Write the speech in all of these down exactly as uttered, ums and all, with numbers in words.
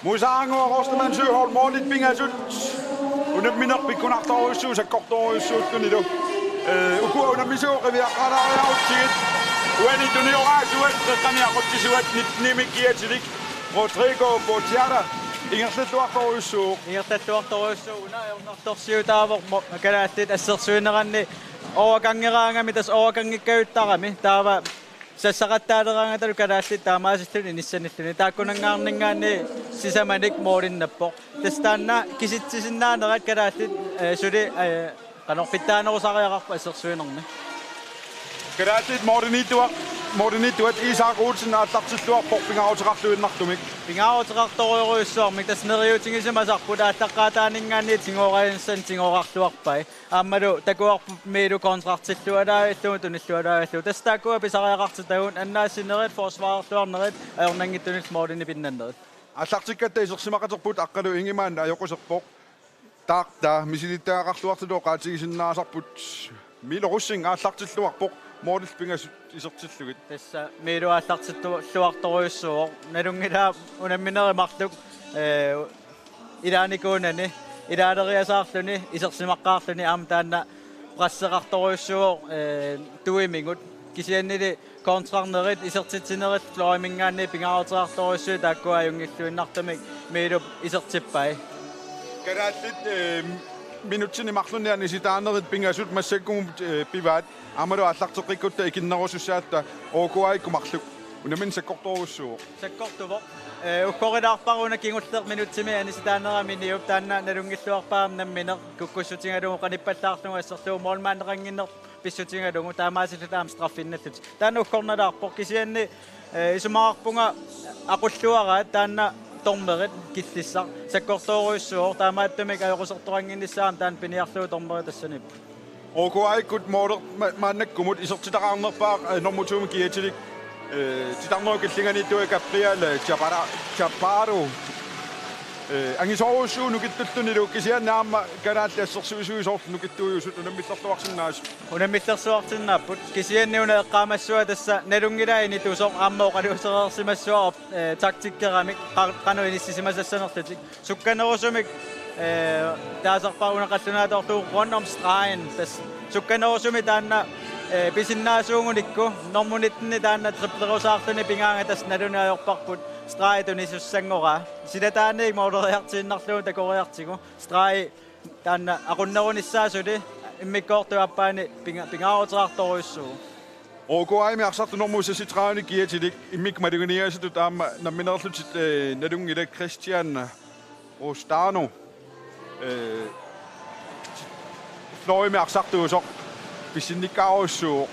Musaanguaq Ostermann Søholt målit pingasut. Unammineq pikkunartorujussuuvoq sakkortoorujussuullunilu. Ee, ukua unammisut qiviaqqaalaariarutsigit. Uani tunioraajuat, qeqqani aqutsisuat nittenimik kiatilik. Rodrigo Bocciata. Ingerlalluartorujussuuvoq. Ingerlalluartorujussuuvoq, una ajornartorsiutaavoq mo-, kalaallit assersuineranni overgangeraangami, tassa overgangikkajuttarami. Taava sassaqattaaleraangatalu kalaallit taamaasilluni inissanilluni. Taakkunanngaanniit sisamanik målinnappoq. Tassa taanna kisitsisinnaanerat kalaallit, ee, suli, ee, qanoq pitsaanerusariaqarput assersuinermi. Kalaallit målimiittuat, målimiittuat Isak Olsen aallartilluarpoq pingaaruteqarluinnartumik. Pingaaruteqartorujussuarmik, tassa neriuutigisimasarput aallaqqaataaninngaanniit tigooraanissani tigooraarluarpai. Aammalu takuarput Miilu kontrartillualaavillugu tunillualaavillugu. Tassa taakkua pisariaqartitagut, annaassinerit, forsvarerluarnerit, ajornanngitsumillu målinik pinnannerit. Aallartikkatta isersimaqaterput Aqqalu Ingemann ajoquserpoq. Taarta misilittagaqarluartutut oqaatigisinnaasarput. Milo Rosing aallartilluarpoq målillu pingasut isertillugit. Tassa Milo aallartilluartorujussuuvoq. Nalunngilaa unamminerit marluk, ee, ilaanikuunani ilaaleriasaarluni isersimaqqaarluni aamma taanna presseqartorujussuuvoq, ee, tuimigut. Kisiannili kontrarnerit isertitsinerit fløjiminngaanniit pingaaruteqartorujussuit taakkua ajunngilluinnartumik Miilup isertippai. Kalaallit, ee, minutsini marlunni anisitaanerit pingasut massakkumut, ee, pivaat. Aammalu aallarteqqikkutta ikinnerusussaatta O K A-ikkut marluk. Unammineq sakkortoorujussuuvoq. Sakkortuvoq. Ee, uggorilaarpara una kingulleq minutsimi anisitaanerami Miniup, taanna nalunngilluarpara nammineq kukkussutigalugu qanippallaarlugu asserlugu målmandeqannginneq pissutigalugu taamaasilluta aamma straffiinnallutik. Taanna uggornalaarpoq kisianni, ee, isumaqarpunga aqulluaraat taanna dommerit killissaq sakkortoorujussuuvoq, taamaattumik ajoqusertoqannginnissaa aamma taanna piniarlugu dommeri tassaniippoq. O K A-ikkut måler ma-, maannakkumut isertitaqarnerpaaq, ee, normu to-mi kiatilik, ee, titarnerup killinganiittuat Gabriel, ee, Chapara-, Chaparro. Ee, angisoorujussuuvoq nukittullunilu kisianni aamma kalaallit assersuisuisoorlu nukittuujusut unammillerluarsinnaasut. Unammillerluarsinnaapput kisianni una eqqaamassavat tassa nalunngilaa initusoq aamma oqaluusereersimassavat, ee, taktikkeramik qa-, qanoq inissisimasassanerlutik. Sukkanerusumik, ee, taasarpaat una qallunaatoorlugu rundt om stregen. Tassa sukkanerusumik taanna, ee, pisinnaasuugunikku normu nitten taanna triplerusaarluni pigaanga tassa naluneq ajorparput stregi tunisussanngorlugu. Silataaniit måleriartiinnarlugu takoriartigu. Stregi taanna aqunnerunissaa suli immikkoortup aappaani pinga-, pingaaruteqartorujussuuvoq. O K A-mi arsartut normu seksogtredive kiatilik immikkut maluginiaasatut aamma nammineerlutik, ee, nalunngilat Christian Rostano, ee, fløjimi arsartuusoq pissinnikkaarujussuuvoq.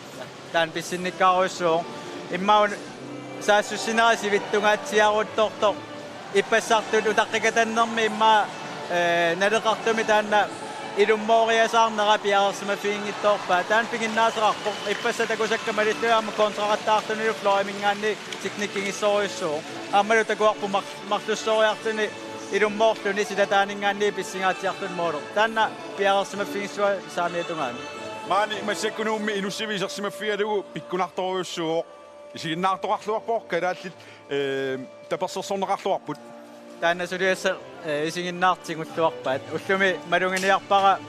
Taanna pissinnikkaarujussuuvoq. Immaqa saassussinera sivittungaatsiaruttortoq ippassartut utaqqikatannermi immaqa, ee, naleqartumi taanna ilummooriasaarnera piareersimaffiginngitsoorpaa. Taanna piginnaasaqarpoq. Ippassaq takusakka malillugit aamma kontraqattaarlunilu fløjiminngaanniit teknikkigissorujussuuvoq. Aammalu takuarput mar-, marlussooriarluni ilummoorluni silataaninngaanniit pissingaatsiarluni måler. Taanna piareersimaffigissuaa saamiata tungaanut. Maani massakkunuummi inussivik isersimaffigalugu pikkunartorujussuuvoq. Isiginnaartoqarluarpoq kalaallit, ee, tapersersorneqarluarput. Taanna suliassaq, ee, isiginnaartigulluarpaat. Ullumi maluginiarpara,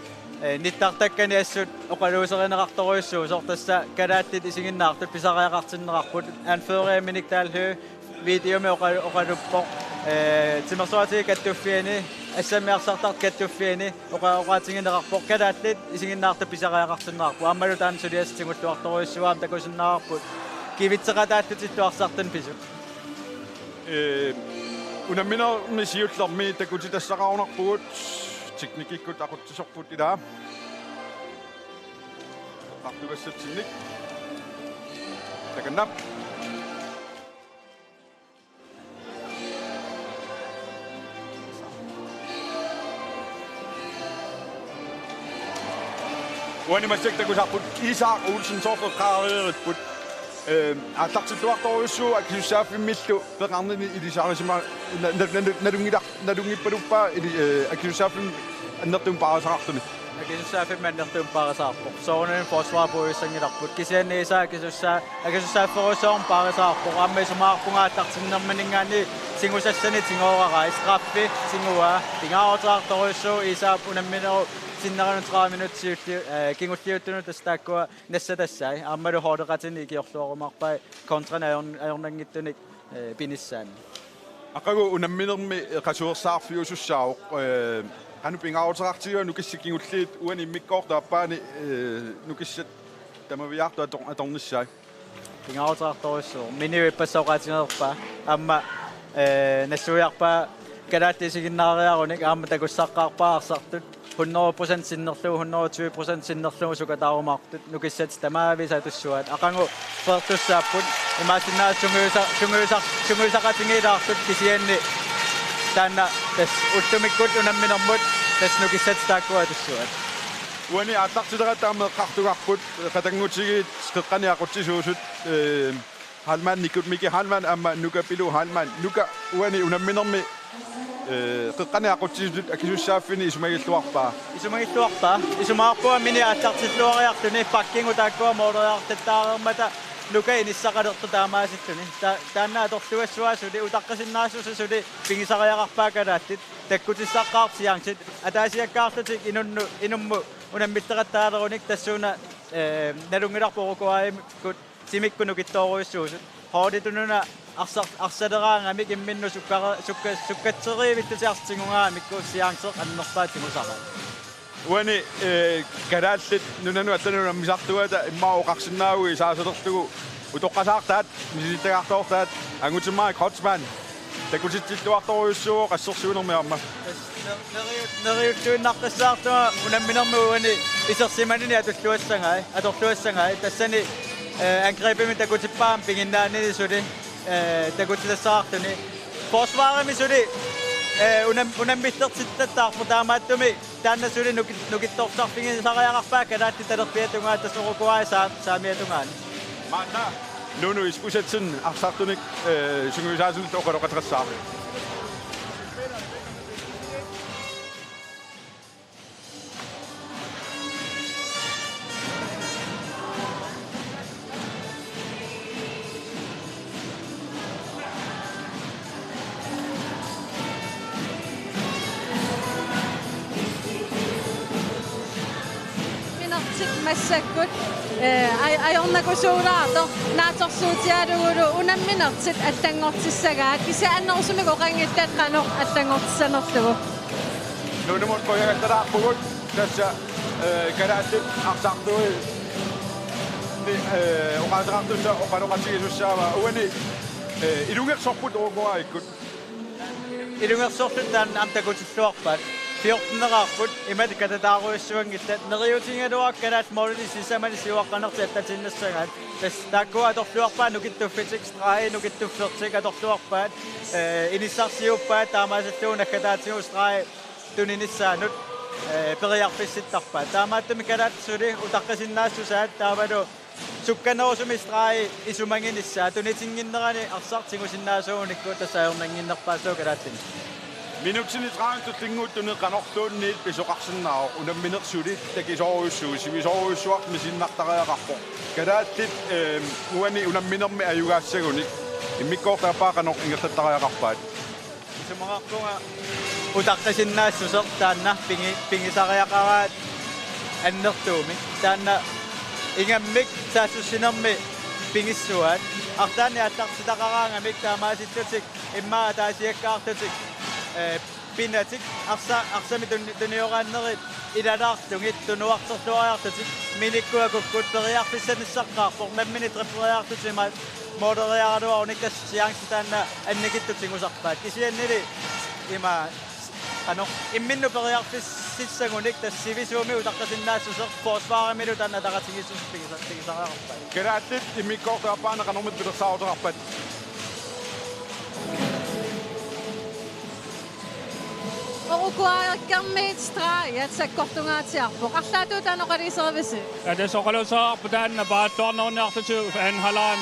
ee, nittartakkani assut oqaluuserineqartorujussuusoq, tassa kalaallit isiginnaartut pisariaqartinneqarput. Anføreriminik Dalhø videomi oqa-, oqaluppoq. Ee, timersoqatigiit kattuffianni, assammik arsartartut kattuffianni oqa-, oqaatigineqarpoq, kalaallit isiginnaartut pisariaqartinneqarput. Aammalu taanna suliassaq tigulluartorujussuuvoq, aamma takusinnaavarput kivitseqataallutillu arsartunik pisut. Ee, unamminermi siullermi takutitassaqarunarpugut, teknikkikkut aqutsisorput ilaa. Eqqartugassatsinnik. Takanna. Uani massakkut takusarput Isak Olsen soorlu eqqaareeripput. Ee, aallartilluartorujussuuvoq akisussaaffimmillu peqarnini ilisarisimasoq na-, na-, na-, nalunngilar-, nalunngippaluppoq ili-, ee, akisussaaffimmi annertuumik paarisaqarluni. Akisussaaffimmi annertuumik paarisaarpoq. Soorunami forsvar puigussanngilarput. Kisianni Iisaaq akisussaa-, akisussaafferujussuarmik paarisaarpoq. Aamma isumaqarpunga aallartinnerminngaanniit tigusassanik tigoorarai. Straffi tiguaa. Pingaaruteqartorujussuuvoq Iisaap unamminerup sinnerinut tredive minutsit siulliu-, eh, kingulliuttunut tassa taakkua nassatassai. Aammalu holdeqatini ikiorluarumaarpai kontranik ajor-, ajornanngitsunik, eh, pinissaanni. Aqagu unamminermi qasuersaarfiusussaavoq, eh, qanoq pingaaruteqartigiva nukissat kingulliit uani immikkoortup aappaani, eh, nukissat tamaviaartut ator-, atornissaat. Pingaaruteqartorujussuuvoq. Miniu ippassaq oqaatigereerpaa. Aamma, eh, nassuiarpaa kalaallit isiginnaariarunik aamma takussaqqaarpaa arsartut. Hundrede procent sinnerlugu, hundrede tyve procent sinnerlugu sukataarumaartut. Nukissat tamaavisa atussuaat. Aqagu peertussaapput. Imaassinnaavoq sungiusa-, sungiusa-, sungiusaqatigiilaartut kisianni taanna tassa ullumikkut unamminermut tassa nukissat taakkua atussuaat. Uani aallartileratta aamma eqqartugarput, qatanngutigiit qeqqani aqutsisuusut, eh, Heilmannikkut, Miki Heilmann aamma Nuka Pilu Heilmann. Nuka, uani unamminermi, eh, qeqqani aqutsisutut akisussaaffini isumagilluarpaa? Isumagilluarpaa. Isumaqarpunga mini aallartilluariarluni, backinnut taakkua mooleriartattaareermata Nuka inissaqalertoq taamaasilluni. Ta-, taanna atorluassuaa suli, utaqqisinnaassusaa suli pigisariaqarpaa kalaallit. Takkutissaqqaartut chancit. Ataasiakkaarlutik inunnu-, inummut unammilleqattaaleruni tassuuna, eh, nalunngilarput Uruguaymut timikkut nukittoorujussuusut. Holditut una arsar-, arsaleraangamik imminnut sukkara-, sukka-, sukkatserivillutik arsaq tigugaangamikku chanceq annerpaaq tigusaraat. Uani, eh, kalaallit nunanut allanut unammisartuata immaqa oqarsinnaavugut isaasalerlugu utoqqasaartaat, misilittagaartoortaat, Angutimmarik Kreutzmann. Takutitsilluartorujussuuvoq assersuinermi aamma. Neriu-, neriulluinnaqqissaartunga unamminermi uani isersimanini atulluassagai, atorluassagai. Tassani, eh, angrebimi takutippaami piginnaanini suli, eh, takutitassaarluni. Forsvarimi suli, eh, unam-, unammillertittattaarpoq taamaattumik taanna suli nuki-, nukittorsarfigisariaqarpaa kalaallit talerpiata tungaanut tassa Uruguay saa-, saamiata tungaanut. Maanna Nuno Isbosethsen arsartunik, eh, sungiusaasunut oqaloqateqassaaq. Minertit massakkut, eh, aj-, ajornakusuulaartoq naatsorsuutigalugulu unamminertit allanngortissagaat, kisianni annerusumik oqanngitsut qanoq allanngortissanerlugu. Nunumut qujanartuaarpugut tassa, eh, kalaallit arsartuit, eh, oqaaseqartussat oqaloqatigisussaavaat uani, eh, ilungersorput Uruguayikkut. Ilungersorlutik taanna aamma takutilluarpaat. Fjorteneraarput imatut katataarujussuanngillat. Neriuutigigaluarput kalaallit målip sisamanik siuaqqanertik attatiinnassagaat. Tassa taakkua atorluarpaat nukittuffitik, stregi nukittuffertik atorluarpaat, eh, inissarsiuppaat taamaasillugu naggataatigut stregi tuninissaanut, eh, periarfissittarpaat. Taamaattumik kalaallit suli utaqqisinnaassusaat taavalu sukkanerusumik stregi isumaginissaa tunitinnginnerani arsaq tigusinnaasuunikku tassa ajornannginnerpaassuuvoq kalaallinut. Minutsini tredive tullinnguuttuni qanorluunniit pisoqarsinnaavoq, unammineq suli takisoorujussuuvoq, sivisoorujussuartut misiginnartariaqarpoq. Kalaallit, eh, uani unamminermi ajugaassagunik immikkoortup aappaa qanoq ingerlattariaqarpaat? Isumaqarpunga utaqqisinnaassuseq taanna pigi-, pigisariaqaraat annertuumik. Taanna ingammik saassussinermi pigissuaat. Arlaannik aallartitaqaraangamik taamaasillutik immaqa ataasiakkaarlutik, eh, pinatik arsa-, arsamik tun-, tunioraannerit ilalaarlugit tunuarterluariarlutik minikkut akukkut periarfissanissaqqaarpoq, nammineq tripleriarlutik imaat måleriaraluarunik tassa chance taanna annikitsup tigusarpaat. Kisiannili ima qanoq imminnut periarfississagunik tassa sivisuumik utaqqisinnaassuseq forsvarimilu taanna ataqatigiissuseq pigisa-, pigisariaqarpaat. Kalaallit immikkoortup aappaani qanormita pilersaaruteqarpat? Uruguayermiut stregi sakkortungaatsiarpoq. Arlaatigut taanna oqaluuserivisi? Ja, tassa oqaluuserisarput taanna paaralluarnerunniarlutik anden halvleg.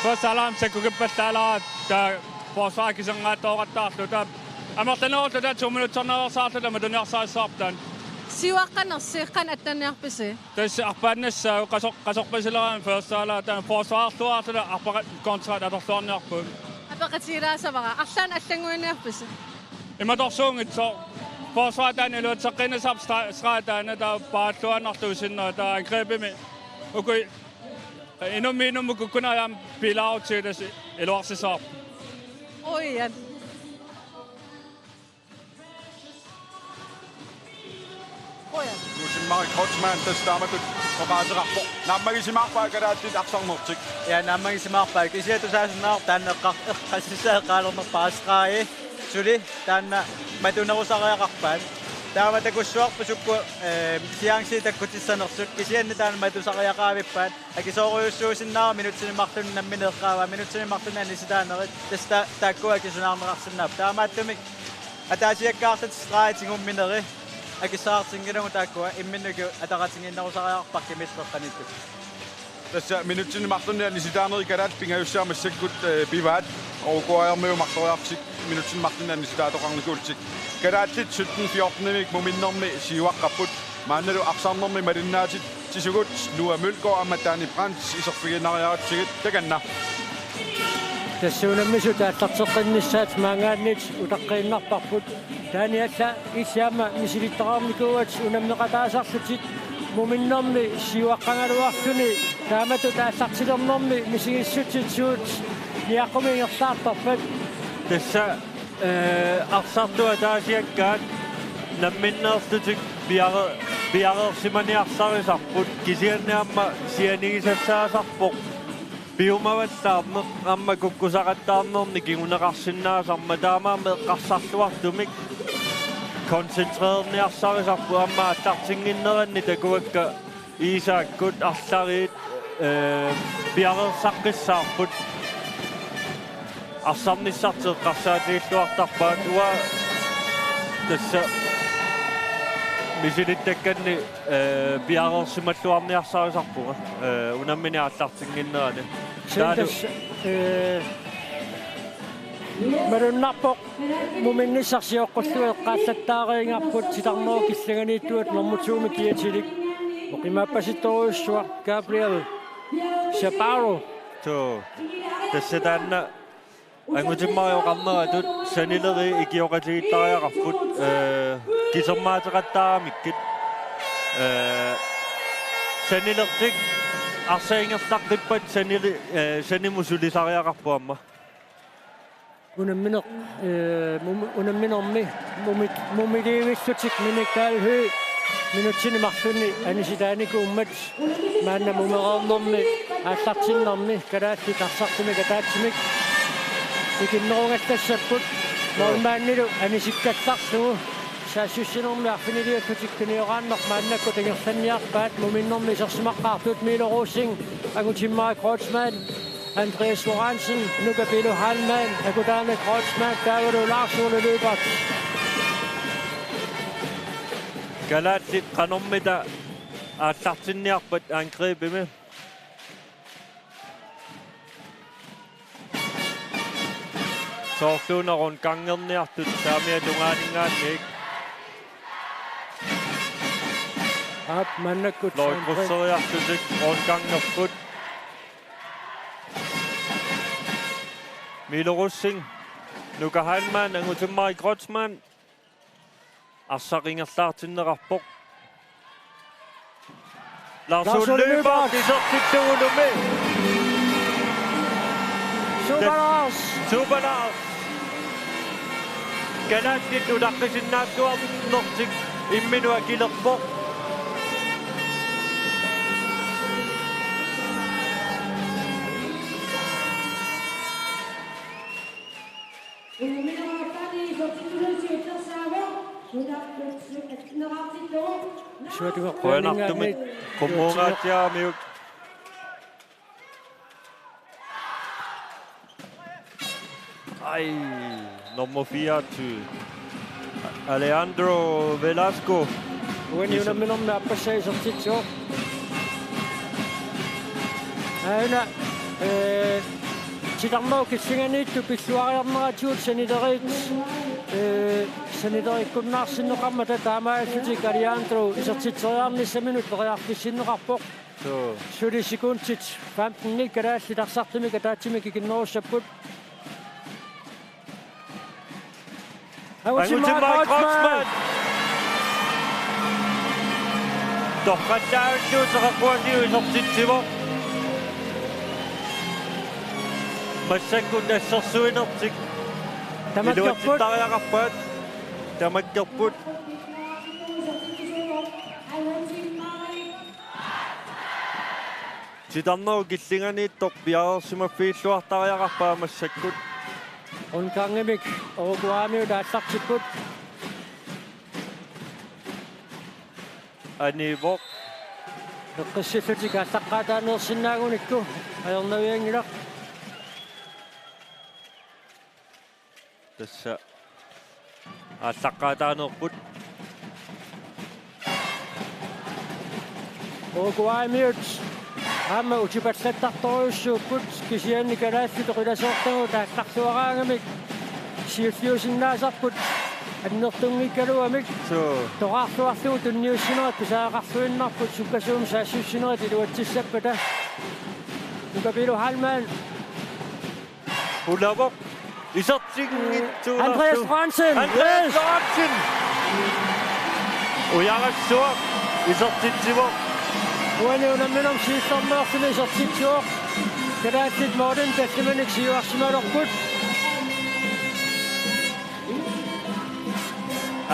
Første halvleg sakkukippallaalaarput taava forsvar kiserngaattooqattaarlugu taava amerlanerullugu taava to minutserneersaarlugu taava matuniarsarissavarput taanna. Siuaqqanersi qanoq attanniarpisi? Tassa arpaannassaaq qasoq-, qasorpasilerami førstealaataani forsvarerluarluta arpaqat kontrat atorluarniarpugut. Apeqatigilaasavara, arlaannik allannguiniarpisi? Imatorsuunngitsoq, forsvarataani iluatseqqiinnassaaq stra-, strataana taava paarluaannartuusinnera taava angrebimi. Ukui inummi inummi kukkunajaam pilaarutsi tassa iluarsissavarput. Uian. Qujan. Juusimmarik Kreutzmann tassa taamatut oqaaseqarpoq. Naammagisimaarpaa kalaallit arsarnertik. Ja, naammagisimaarpaa. Kisianni tusaasunnaarpoq taanna eqqar-, eqqassissaa eqqaalernerpaasqai. Suli taanna matunerusariaqarpaat. Taama takussuarput sukkut, eh, siaansi takkutissanersut. Kisianni taanna matusariaqaavippaat. Akisoorujussuusinnaavoq minutsini marlunni nammineq eqqaavaa, minutsini marlunni anisitaanerit, tassa ta-, taakkua akisunaarneqarsinnaapput. Taamaattumik ataasiakkaarlutik stregi tigummineri akissaqartinngilagut taakkua imminnut ataqatigiinnerusariaqarpara kimilli qeqqaniittukkut. Tassa minutsini marlunni anisitaanerit kalaallit pingajussaat massakkut, eh, pivaat, R K-ermiut marloriarlutik minutsini marlunni anisitaatoqarnikuullutik. Kalaallit sytten fjorten-imik muminnermi siuaqqapput. Maannalu arsarnermi malinnaatit- -tisugut Noah Mølgaard aamma Danny Brandt iserfiginariaratsigit, takanna. Tassa unammisut aallarteqqinnissaat maanngaanniit utaqqiinnarparput. Taanna alla issiamma misilittagaqarnikuuat unammeqataasarlutik muminnermi siuaqqagaluarluni taamatut aallartilernermi misigissutsit suut niaqqumik ingerlaartarpat. Tassa Ee, arsartut ataasiakkaat namminneerlutik piare-, piareersimaniarsarisarput, kisianni aamma sianigisassaasarpoq piumavallaarneq aamma kukkusaqattaarnernik kinguneqarsinnaasarmat, taamaammat eqqarsarluartumik koncentrerniarsarisarput, aamma aallartinnginneranni takuakka Iisaakkut arlariit, ee, piareersaqqissaarput. Arsarnissartik eqqarsaatigilluartarpaat, uanga tassa misilittakkanni, ee, piareersimalluarniarsarisarpunga, ee, unammineq aallartinnginnerani. Taanu- Tassa, ee, malunnarpoq muminnissaq sioqqullugit eqqaallattaariinnarput, titarnerup killinganiittuata normu to-mi kiatilik. Oqimaappasittorujussuaq Gabriel Chaparro. Suu. Tassa taanna Angutimmarik oqarneratut sanilerit ikioqatigiittariaqarput, ee, kisermaateqattaaramikkit. Ee, sanilertik arsaq ingerlaqqippat sanili-, ee, sanimut sulisariaqarpoq aamma. Unammineq, ee, mum-, unamminermi mumi-, mumiliivillutik Minik Dalby minutsini marlunni anisitaanikuummat maanna mumereernermi aallartinnermi kalaallit arsartumik ataatsimik ikinnerugallassapput. Målmandilu anisikkallarlugu saassussinermi arfiniliullutik tunioraanneq maannakkut ingerlanniarpaat. Muminnermi isersimaqqaartut Milo Rosing, Angutimmarik Kreutzmann, Andreas Lorentzen, Nuka Pilo Heilmann, Akutame Kreutzmann, taavalu Lars Ole Lyberth. Kalaallit qanormita aallartinniarpat angrebimi? Soorluuna rundgangerniartut saamiata tungaaninngaanniit. Aap, maannakkut Loi Sandra. Krydseriarlutik rundgangerput. Milo Rosing, Nuka Heilmann, Angutimmarik Kreutzmann. Arsaq ingerlaartinneqarpoq. Lars Ole Lyberth isertittuulumi. Super Lars. Super Lars. Kalaallit utaqqisinnaattuarnertik imminut akilerpoq. Qujanartumik qummuungaatsiaramiuk. Ai, nummer fireogtyve. Alejandro Velasco. Uani unamminermi aappassaa isertitsivoq. Aana, ee, titarnerup killinganiittup pilluariarneratigut sanileriit, ee, Sanileriikkunnaarsinneqarmata taamaallutik Alejandro isertitseriarnissaminut periarfissinneqarpoq. Suu. Suli sekundit femten-nik kalaallit arsartumik ataatsimik ikinnerussapput. Angutimmarik Kreutzmann. Kreutzmann. Torrallaarluuteqarpuatigut isertitsivoq. Massakkut assersuinertik. Tamakkerput. Iluatsittariaqarpaat. Tamakkerput. Titarnerup killinganiittoq piareersimaffigilluartariaqarpaa massakkut. Rundgangimik Uruguaymiut aallartipput. Anivoq. Eqqissillutik aallaqqaataaneersinnaagunikku ajornavianngilaq. Tassa aallaqqaataaneerput. Uruguaymiut aamma utipallattartorujussuupput, kisianni kalaallit oqilasoortagut aallarluaraangamik siulliusinnaasarput annertunngikkaluamik. Suu. Toqqarluarlugu tunniussinerat pisariaqarluinnarput, sukkasuumik saassussinerit iluatsissappata. Nuka Pilu Heilmann. Ulavoq. Isertinngitsuunerlu. Andreas Lorentzen. Andreas Lorentzen. Ujarassuaq. Isertitsivoq. Uani unamminermi siullermeerluni isertitsivoq. Kalaallit målinik tallimanik siuarsimalerput.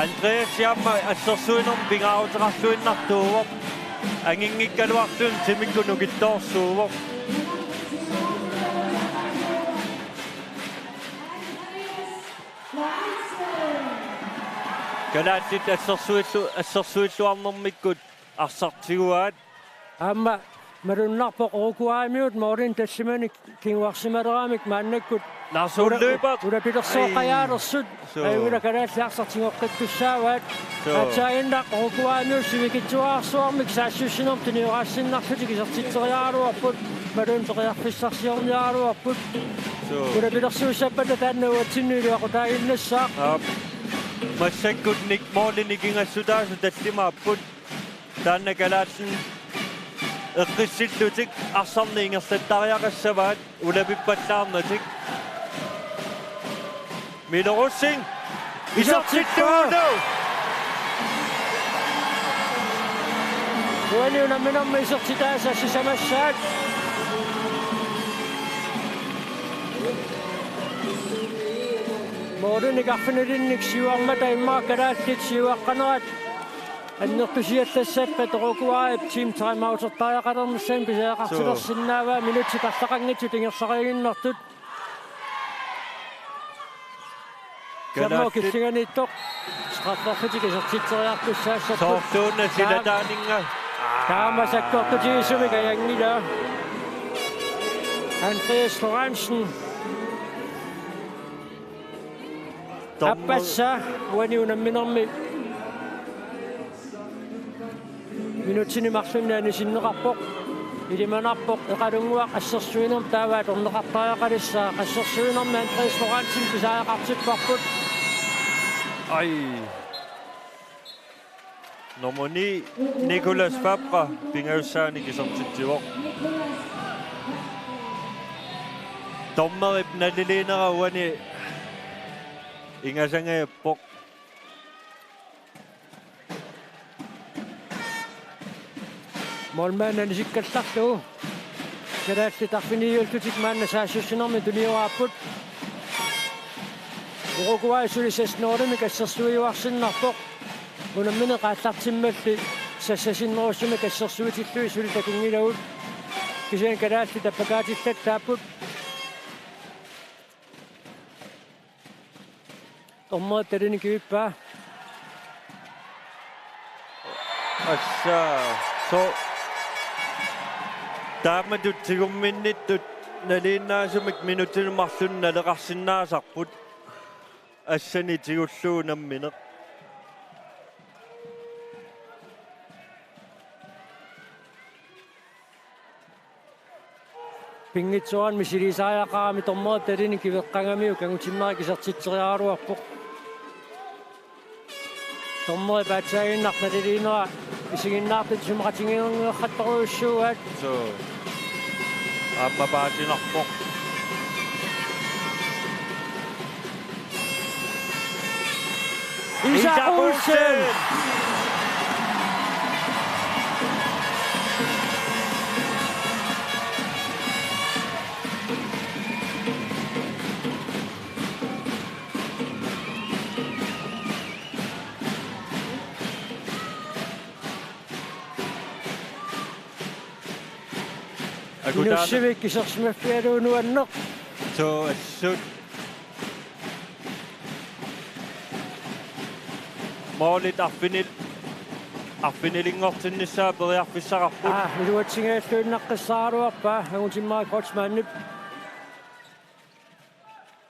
Andreas aamma assersuinermi pingaaruteqarluinnartuuvoq. Anginngikkaluarluni timikkut nukittoorsuuvoq. Kalaallit assersuillu-, assersuilluarnermikkut arsaq tiguaat. Aamma malunnarpoq Uruguaymiut målinik tallimanik kinguarsimaleramik maannakkut. Lars Ole Løbert. Ula-, ulapilersoqajaalersut. Ai. Suu. Ajunngilara kalaallit arsaq tigoqqittussaavaat. Suu. Aatsaannaq Uruguaymiut sivikitsuararsuarmik saassussinermik tunioraasinnarlutik isertitseriaraluarput. Malunnarpoq periarfissarsiorniaraluarput. Suu. Ulapilersuussappata taanna uatsinnut iluaqutaaginnassaaq. Aap. Massakkunnik målinik nikingassutaasut tallimaapput. Taanna kalaallit eqqissillutik arsarneq ingerlattariaqassavaat ulapippallaarnatik. Milo Rosing. Isertittuuvoq. Uani unamminermi isertitaasa sisamassaat. Målinik arfinilinnik siuarmata immaqa kalaallit siuaqqanerat annertusiallassappat Uruguayp team timeoutertariaqalernissani pisariaqartilersinnaavaa, minutsit arlaqanngitsut ingerlariiginnartut. Kalaallit. Kiammo killinganiittoq. Strafferlutik isertitseriartussaassappat. Soorluuna silataaninnga. Taama sakkortutigisumik ajunngilaq. Andreas Lorentzen. Dommer. Aappassaa uani unamminermi minutsini marlunni anisinneqarpoq. Ilimanarpoq Eqalunnguaq assersuinermut taava atorneqartariaqalissaaq. Assersuinermi Andreas Lorentzen pisariaqartipparput. Ai. Nummer ni, Nicolas Fabre, pingajussaanik isertitsivoq. Dommerip naliliinera uani ingasangajappoq. Målmand anisikkallarlugu. Kalaallit arfiniuullutik maanna saassussinermi tunioraapput. Uruguay suli seks nul-imik assersuiuarsinnarpoq. Unammineq aallartimmalli sassasinnerussumik assersuitillugit suli takunngilagut. Kisianni kalaallit appakaatillattaapput. Dommerit talini kivippaa. Assa, so. Taamatut tigumminnittut nalinginnaasumik minutsinut marlunut naleqarsinnaasarput. Assani tigullugu nammineq. Pinngitsoorani misiliisariaqarami dommerip talini kiveqqagamiuk Angutimmarik isertitseriaraluarpoq. Dommerip aatsaaginnaq naliliinera isiginnaartut isumaqatigiinngikkaluarujussuugaat. Suu. Aamma paasinarpoq. Isak Isak Olsen! Olsen! Akutaana. Inussivik isersimaffigalugu nuanneq. Suu assut. Målit arfinil-, arfinilinngortinnissaa periarfissaqarput. Aa, iluatsinngilluinnaqqissaaraluarpaa, angutimmera Kreutzmannip.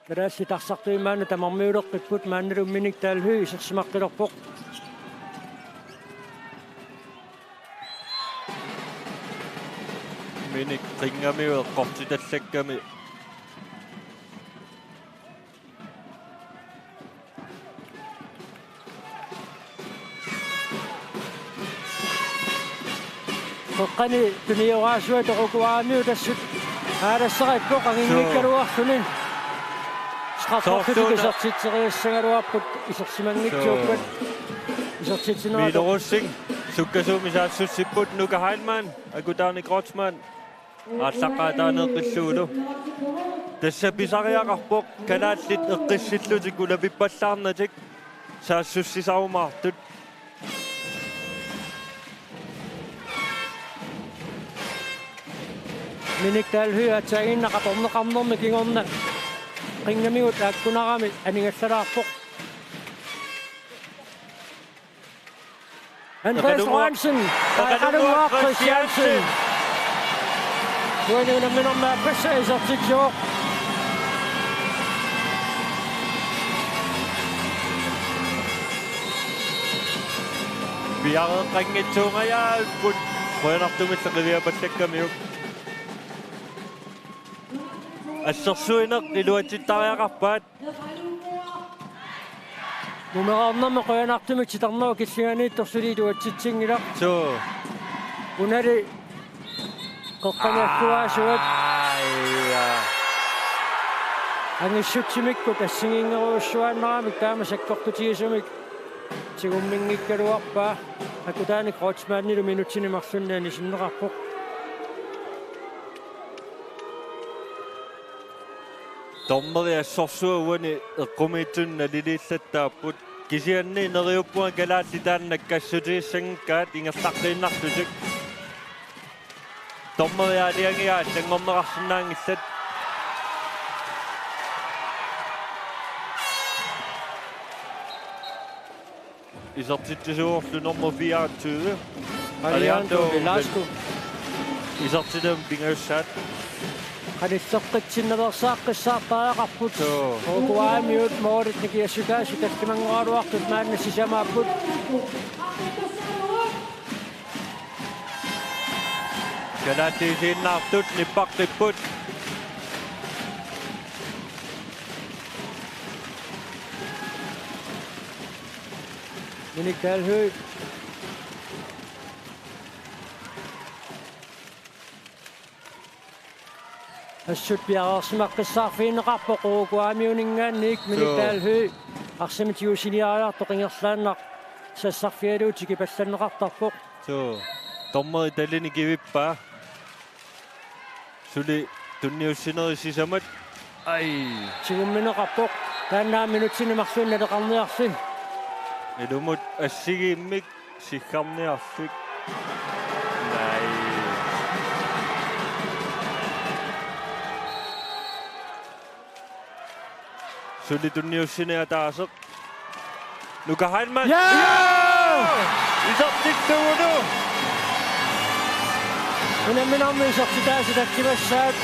Kalaallit arsartuit maanna tamarmiuleqqipput, maannalu Minik Dahl Høegh isersimaqqilerpoq. Minik qingamiuk eqqortitallakkami. Qeqqani tunioraasoq Uruguaymiut assut aalassaqarpoq anginngikkaluarluni. Suu. Strafferfik soorluuna isertitseriassagaluarput isersimanngitsuuppat. Suu. Isertitsinerat. Hvidovre Rosing sukkasuumik saassussipput, Nuka Heilmann, Akutaanik Kreutzmann. Aallaqqaataaniiqqillugulu. Tassa pisariaqarpoq kalaallit eqqissillutik ulapippallaarnatik saassussisarumaartut. Minik Dahl Høegh aatsaaginnaq atorneqarnermi kingorna qingamigut aakkunarami aningallalaarpoq. Andreas Lorentzen, Lorentzen, Lorentzen, Lorentzen Christiansen. Christiansen. Uani unamminermi aappassaa isertitsivoq. Piareeqqanngitsuungajaapput, qujanartumillu qiviapallakkamiuk. Assersuineq iluatsittariaqarpaat. Mumereernermi qujanartumik titarnerup killinganiittoq suli iluatsitsinngilaq. Suu. Unali qeqqani agguaasuat. Aa, ja. Angissutsimikkut assigiinngerujussuaannaramik taama sakkortutigisumik tigumminngikkaluarpaa. Akutaanik Kreutzmannilu minutsini marlunni anisinneqarpoq. Dommeri assorsuaq uani eqqumiitsunik naliliillattaapput. Kisianni neriuppunga kalaallit taanna nakkassutigissanngikkaat ingerlaqqiinnarlutik. Dommeri aalajangigaa allanngorneqarsinnaanngillat. Isertitsisuullu nummer fireogtyve. Alejandro Velasco. Isertitami pingajussaat. Qanilleqqitsinnaveersaaqqissaartariaqarput. Suu. Uruguaymiut målit nikiassutaasut tallimanngoraluartut maanna sisamaapput. Kalaallit isiginnaartut nippaqqipput. Minik Dahl Høegh. Assut piareersimaqqissaarfigineqarpoq Uruguaymiuninngaanniit, Minik Suu. Dahl Høegh. Arsamik tigusiniariartoq ingerlaannaq sassarfigalugu tikipallanneqartarpoq. Suu. Dommeri talini kivippaa. Suli tunniussinerit sisamat. Ai. Tigummineqarpoq. Taanna minutsini marlunni naleqarniarli. Ilumut assigiimmik siggarniarlik. Nai. Suli tunniussineq ataaseq. Nuka Heilmann. Ja! Ja! Isertittuuvoq. Unamminermi isertitaasut takkimassaat.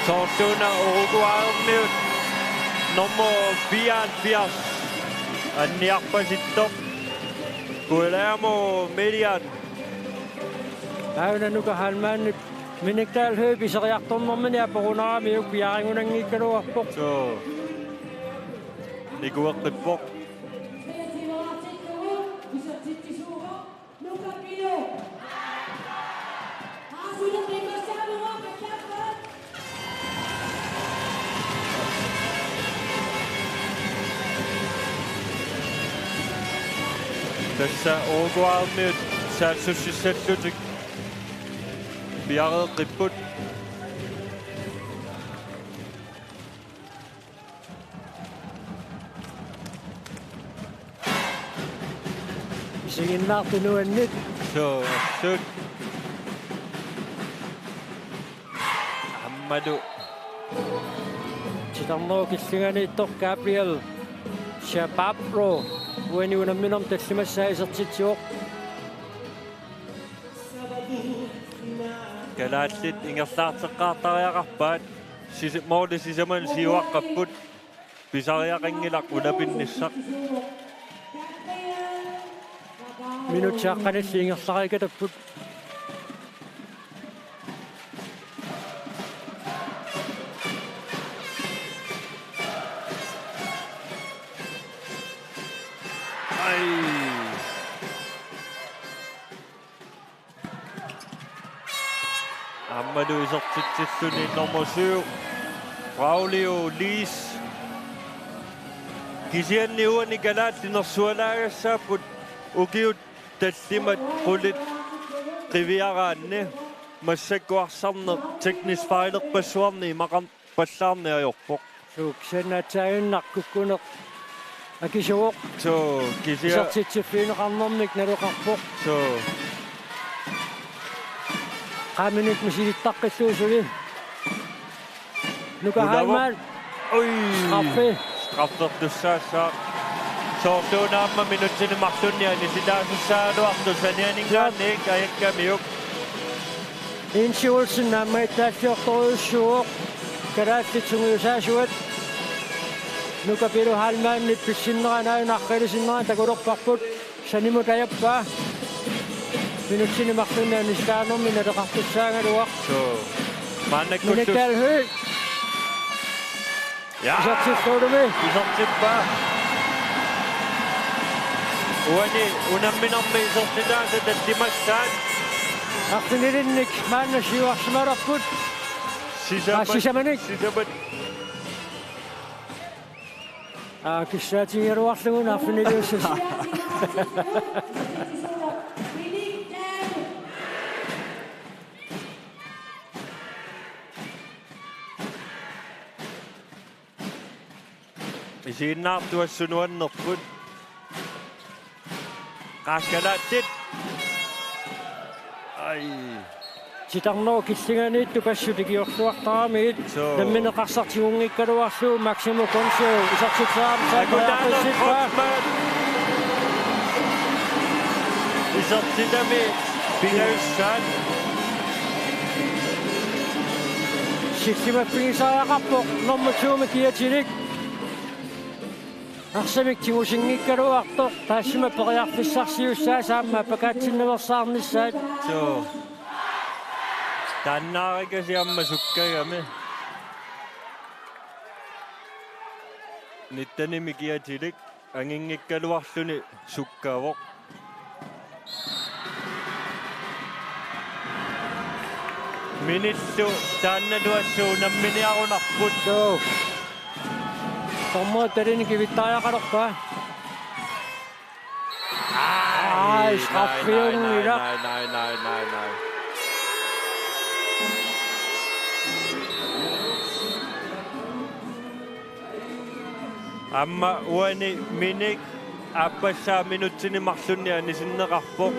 Soorluuna Uruguaymiut nummer fireoghalvfjerds anniarpasittoq Guillermo Melian. Aana Nuka Heilmannip Minik Dahl Høegh pisariartornermini aporunaramiuk piareerunanngikkaluarpoq. Suu. Nikueqqippoq. Tassa Uruguaymiut saassussissallutik piareeqqipput. Isiginnaartut nuanneq. Suu, assut. Aammalu titarnerup killinganiittoq Gabriel Chaparro uani unamminermi tallimassaa isertitsivoq. Kalaallit ingerlaarteqqaartariaqarpaat. Sis-, måli sisamanut siuaqqapput. Pisariaqanngilaq unapinnissaq. Minutsit aqqanillit ingerlariikatapput. Ai. Aammalu isertitsilluni nummer syv, Braulio Lis. Kisianni uani kalaallit nersualaagassaapput ukiut tallimat qulit qiviaraanni, massakkut arsarneq teknisk fejlerpassuarnik imaqarpallaarneq ajorpoq. Suu, kisianni aatsaannguaq kukkuneq akisuvoq. Suu, kisia- Isertitsiffigineqarnermik naleqarpoq. Suu. Qaa minut misilittaqqillugu suli. Nuka Heilmann. Ui. Straffi. Straffertussaassaaq. Soorluuna aamma minutsini marlunni anisitaasussaagaluartoq sanianinngaanniit ajakkamiuk. Insi Olsen aamma ittaalliortorujussuuvoq. Kalaallit sungiusaasuat. Nuka Pilu Heilmannip pissinnerani aajuna arriilisinnera takulerparput. Sanimut ajappaa. Minutsini marlunni anisitaanermik naleqartussaagaluaq. Suu. Maannakkut Minik Dahl Høegh. Ja. Isertittuulumi. Isertippaa. Uani unamminermi isertitaasa tallimassaat. Arfinilinnik maanna siuarsimalerput. Sisamat. Aa, sisamanik. Sisamat. Aa, kissaatigigaluarlugu arfiniliussasut. Isiginnaartut assut nuannerput. Qaa kalaallit. Ai. Titarnerup killinganiittoq assut ikiorluartaramigit. Suu. Nammineq arsaq tigunngikkaluarlugu Maximo Konsø isertitseriarpaa. Akutaana periarfissippaa. Kreutzmann. Isertitami pingajussaat. Sillimaffigisariaqarpoq nummer to-mi kiatilik. Arsamik tigusinngikkaluartoq, taassuma periarfissarsiussaasut aamma appakaatsinnaveersaarnissaat. Suu. Taannaarikasi aamma sukkagami. Nittenimi kiatilik anginngikkaluarluni sukkavoq. Minillu taannalu assut unamminiarunarput. Suu. Dommerit talini kivittariaqalerpaa. Ai, nej, straffiunngilaq. Nej, nej, nej, nej, nej. Aamma uani Minik aappassaa minutsini marlunni anisinneqarpoq.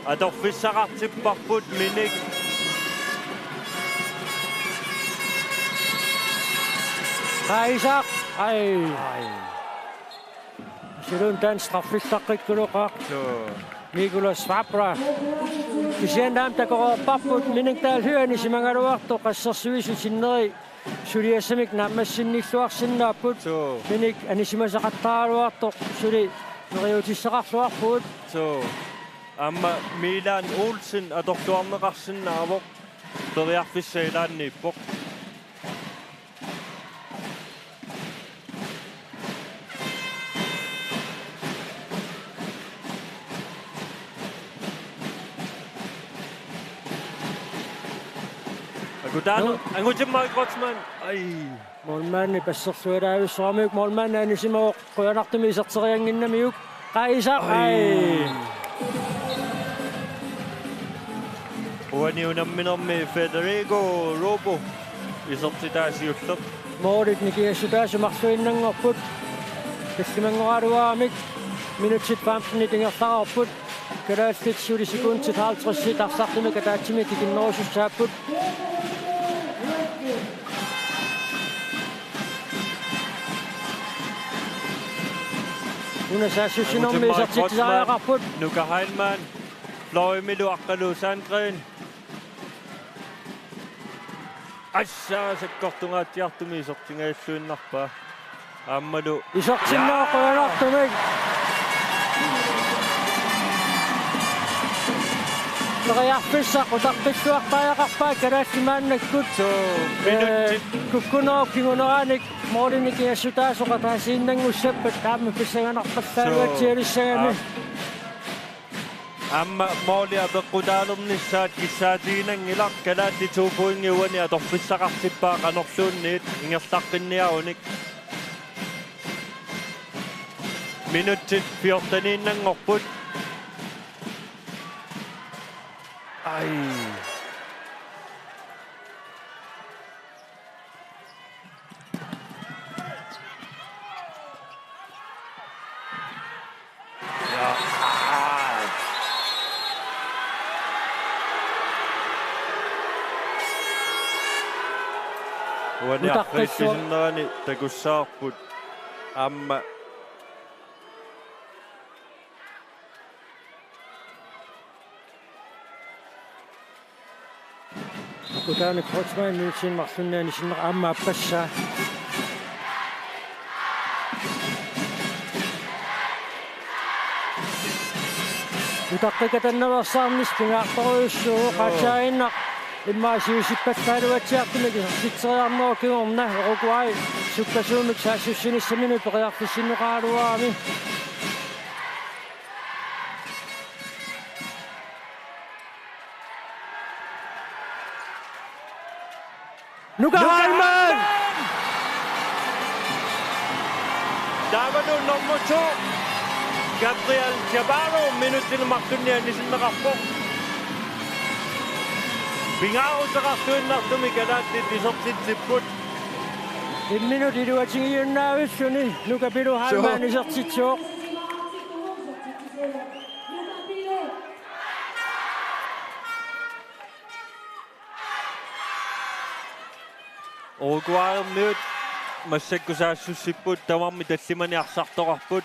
Atorfissaqartipparput Minik. Qaa Isak. Ai. Ai. Silun taanna straffillaqqikkuluqaaq. Suu. Nicolas Fabre. Kisianni aamma takoreerparput Minik Dahl Høegh anisimagaluartoq, assersuisut sinneri suliassamik naammassinnilluarsinnaapput. Suu. Minik anisimasaqattaaraluartoq suli neriuutissaqarluarpugut. Suu. Aamma Milan Olsen atorluarneqarsinnaavoq, periarfissaq ilaanniippoq. Akutaanut, no. Angutimmarik Kreutzmann. Ai. Målmandi passerlualaavissoq, aamma målmandi anisimavoq, qujanartumik iserteriannginnamiuk. Qaisa, ai. Ai. Uani unamminermi Federico Robo isertitaa siulleq. Målit nikingassutaasut marluinnanngorput. Tallimanngoraluaramik minutsit femtenit ingerlareerput. Kalaallit suli sekundit halvtredsit arsartumik ataatsimik tikinnerusussaapput. Una saassussinermi isertitseriaqarput. Nuka Heilmann, Fløjmilu Aqqalu Sandgren. Assaa, sakkortungaatsiartumik isertingajalluinnarpaa. Aammalu isertinnaaq. Jaa. Qujanartumik. Periarfissaq utaqqilluartariaqarpaa kalaallit maannakkut. Suu, minutsit. Ee, kukkunerup kinguneranik målinik nikingassutaasoq ataasiinnanngussappat, taama pissanganarpallaalugatsialissagami. Suu. Aa. Aamma måli apeqqutaalernissaat kissaatiginanngilaq, kalaallit to pointi uani atorfissaqartippaa qanorluunniit ingerlaqqinniarunik. Minutsit fjorteniinnanngorput. Ai. Ja. Uani utaqqilluaq. Arriitsusinnerani takussavarput aamma. Akutaanut Kreutzmann minutsinik marlunnik anisinneq aamma appassaa. Utaqqikatannaveersaarnissaq pingaartorujussuuvoq. Joo. Qatsaaginnaq immaqa siusippallaalugatsiartumik isertitseriarnerup kingorna Uruguay sukkasuumik saassussinissaminut periarfissinneqaraluarami. Nuka Heilmann! Taavalu nummer to, Gabriel Chavarro, minutsinik marlunnik anisinneqarpoq. Pingaaruteqarluinnartumik kalaallit isertitsipput. Imminut iluatigiunnaavilluni Nuka Pilu Heilmann isertitsivoq. Uruguaymiut massakkut saassussipput, tamarmik tallimanik arsartoqarput.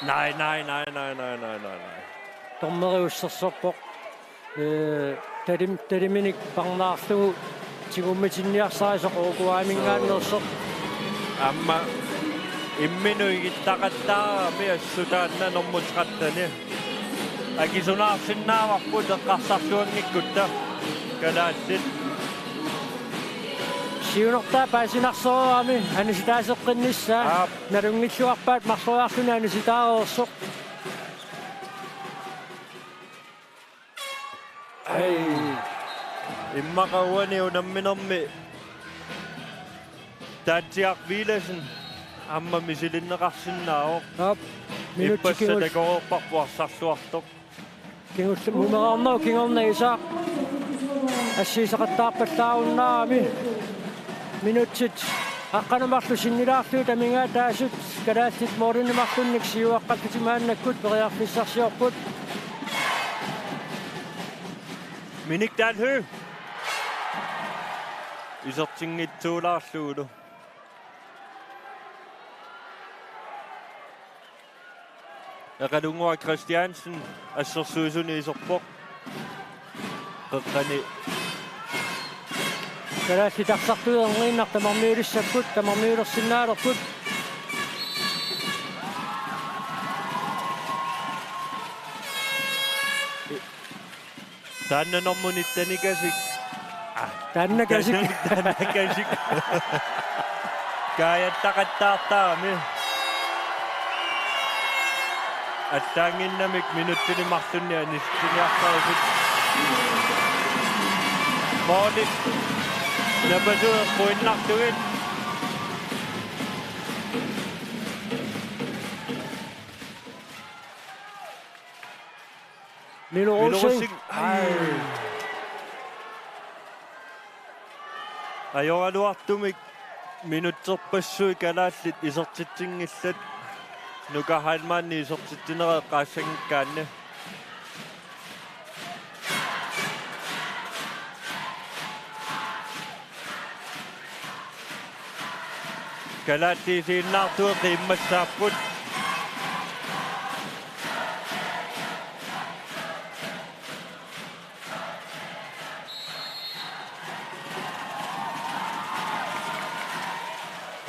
Nej, nej, nej. Dommeri ussersorpoq. Ee, talim-, taliminik parnaarlugu tigummitinniarsarisoq Uruguayminngaanneersoq. Aamma imminut igittaqattaarami assut taanna nummer tretten. Akisunaarsinnaavarput eqqarsarluanngikkutta kalaallit. Siunertaa paasinarsereerami anisitaaseqqinnissaa. Aap. Nalunngilluarpaat marloriarluni anisitaareersoq. Ai. Immaqa uani unamminermi Taatsiaq Villadsen aamma misilinneqarsinnaavoq. Aap. Minutsit ippassa kingul-, takoreerparput arsarluartoq. Kingulleq mumereernerup kingorna Isaaq assigiisseqattaarpallaarunnaarami. Minutsit aqqaneq marluk sinnilaarlugit amigaataasut kalaallit målinik marlunnik siuaqqallutik maannakkut periarfissarsiorput. Minik Dahl Høegh. Isertinngitsuulaarlugulu. Eqalunguaq Christiansen assersuisuni iserpoq. Qeqqani Kalaallit tarsartuinnarmik tamarmiulissapput, tamarmiulersinnaalerput. Taanna normu nitten-ikasik. Aa, taanna kasik. Taanna, taanna kasik. Kaajattaqattaartarami. Allaannginnamik minutsini marlunni anissiniartarput. Målit napasut eqquinnartugit. Milo Milo Rosing. Rosing. Ai. Ai. Ajoraluartumik minutserpassuit kalaallit isertitsinngillat. Nuka Heilmann isertitsinera eqqaassanngikkaanni. Kalaallit isiginnaartut qiimmassaapput.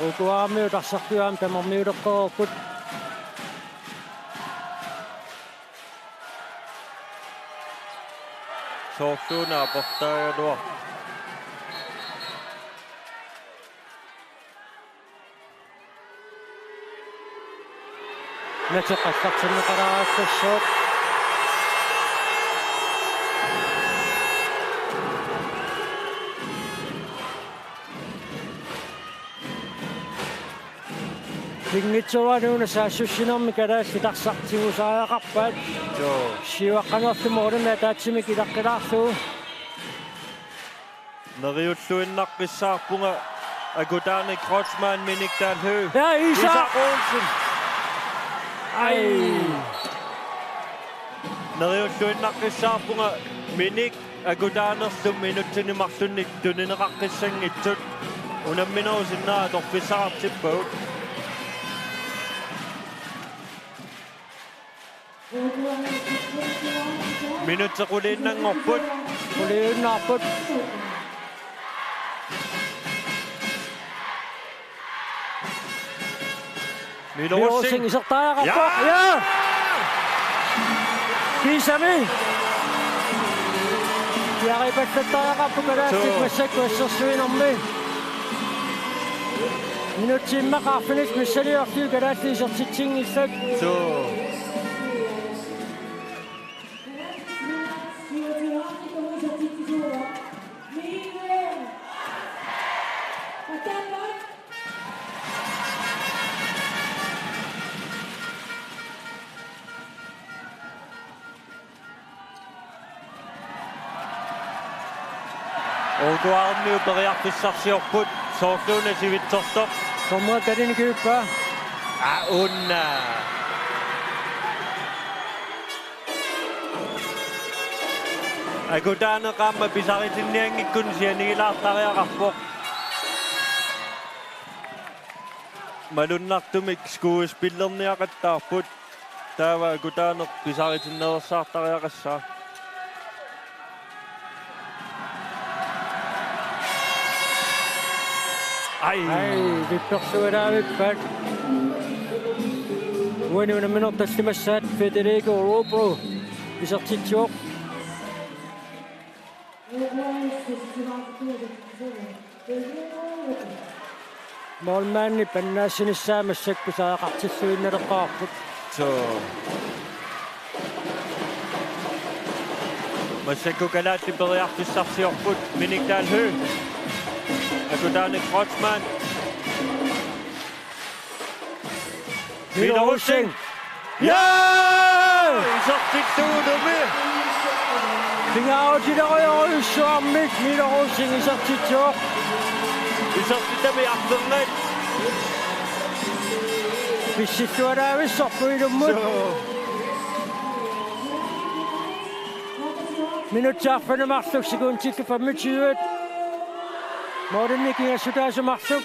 Uku aamma tarsartuinnarmik tamarmiuleqqereerput. Soorluuna aportaagaluaq. Nateqqallartinneqalaarassaaq. Pinngitsoorani una saassussinermi kalaallit tarsaq tigusariaqarpaat. Joo. Siuaqqanerlu målimik ataatsimik ilaqqilaarlugu. Neriulluinnaqqissaarpunga Akutaaneq Kreutzmann, Minik Dahl Høegh. Ja, Isak! Isak Olsen. Ai. Neriulluinnaqqissaarpunga Minik Akutaanerlu minutsini marlunnik tunineqaqqissanngitsut. Unamminerup sinnera atorfissaqartippagut. Minutsit quliinnanngorput. Quliinnarput. Milo Rosing. Milo Rosing isertariaqarpoq. Ja! Ja! Kiisami. Piaripallattariaqarput kalaallit. Suu. Massakkut assersuinermi. Minutsit immaqa arfinillit missiliorlugit kalaallit isertitsinngillat. Suu. Uku aamma periarfissarsiorput, soorluuna sivitsortoq. Tomua Kalini kiuppa. Aa, una. Akutaaneq aamma pisaritinnianngikkuni sianigilaartariaqarpoq. Malunnartumik skuespillerniaqattaarput. Taava Akutaaneq pisaritinneersaartariaqassaaq. Ai. Ai, vippersualaavippat. Uani unamminerup tallimassaat Federico Robro isertitsivoq. Målmandi pannaassinissaa massakkut pisariaqartilluinnaleqqaarput. Suu. Massakkut kalaallit periarfissarsiorput, Minik Dahl Høegh. Akutaaneq Kreutzmann. Milo Rosing. Jaa! Isertittuulumi. Pingaarutilerujorujussuarmik Milo Rosing isertitsivoq. Isertitami arfernat. Pissillualaavissorput ilummut. Suu. Minutsit arfineq-marluk, sekundit femogtyve. Målimik ingassutaasut marluk.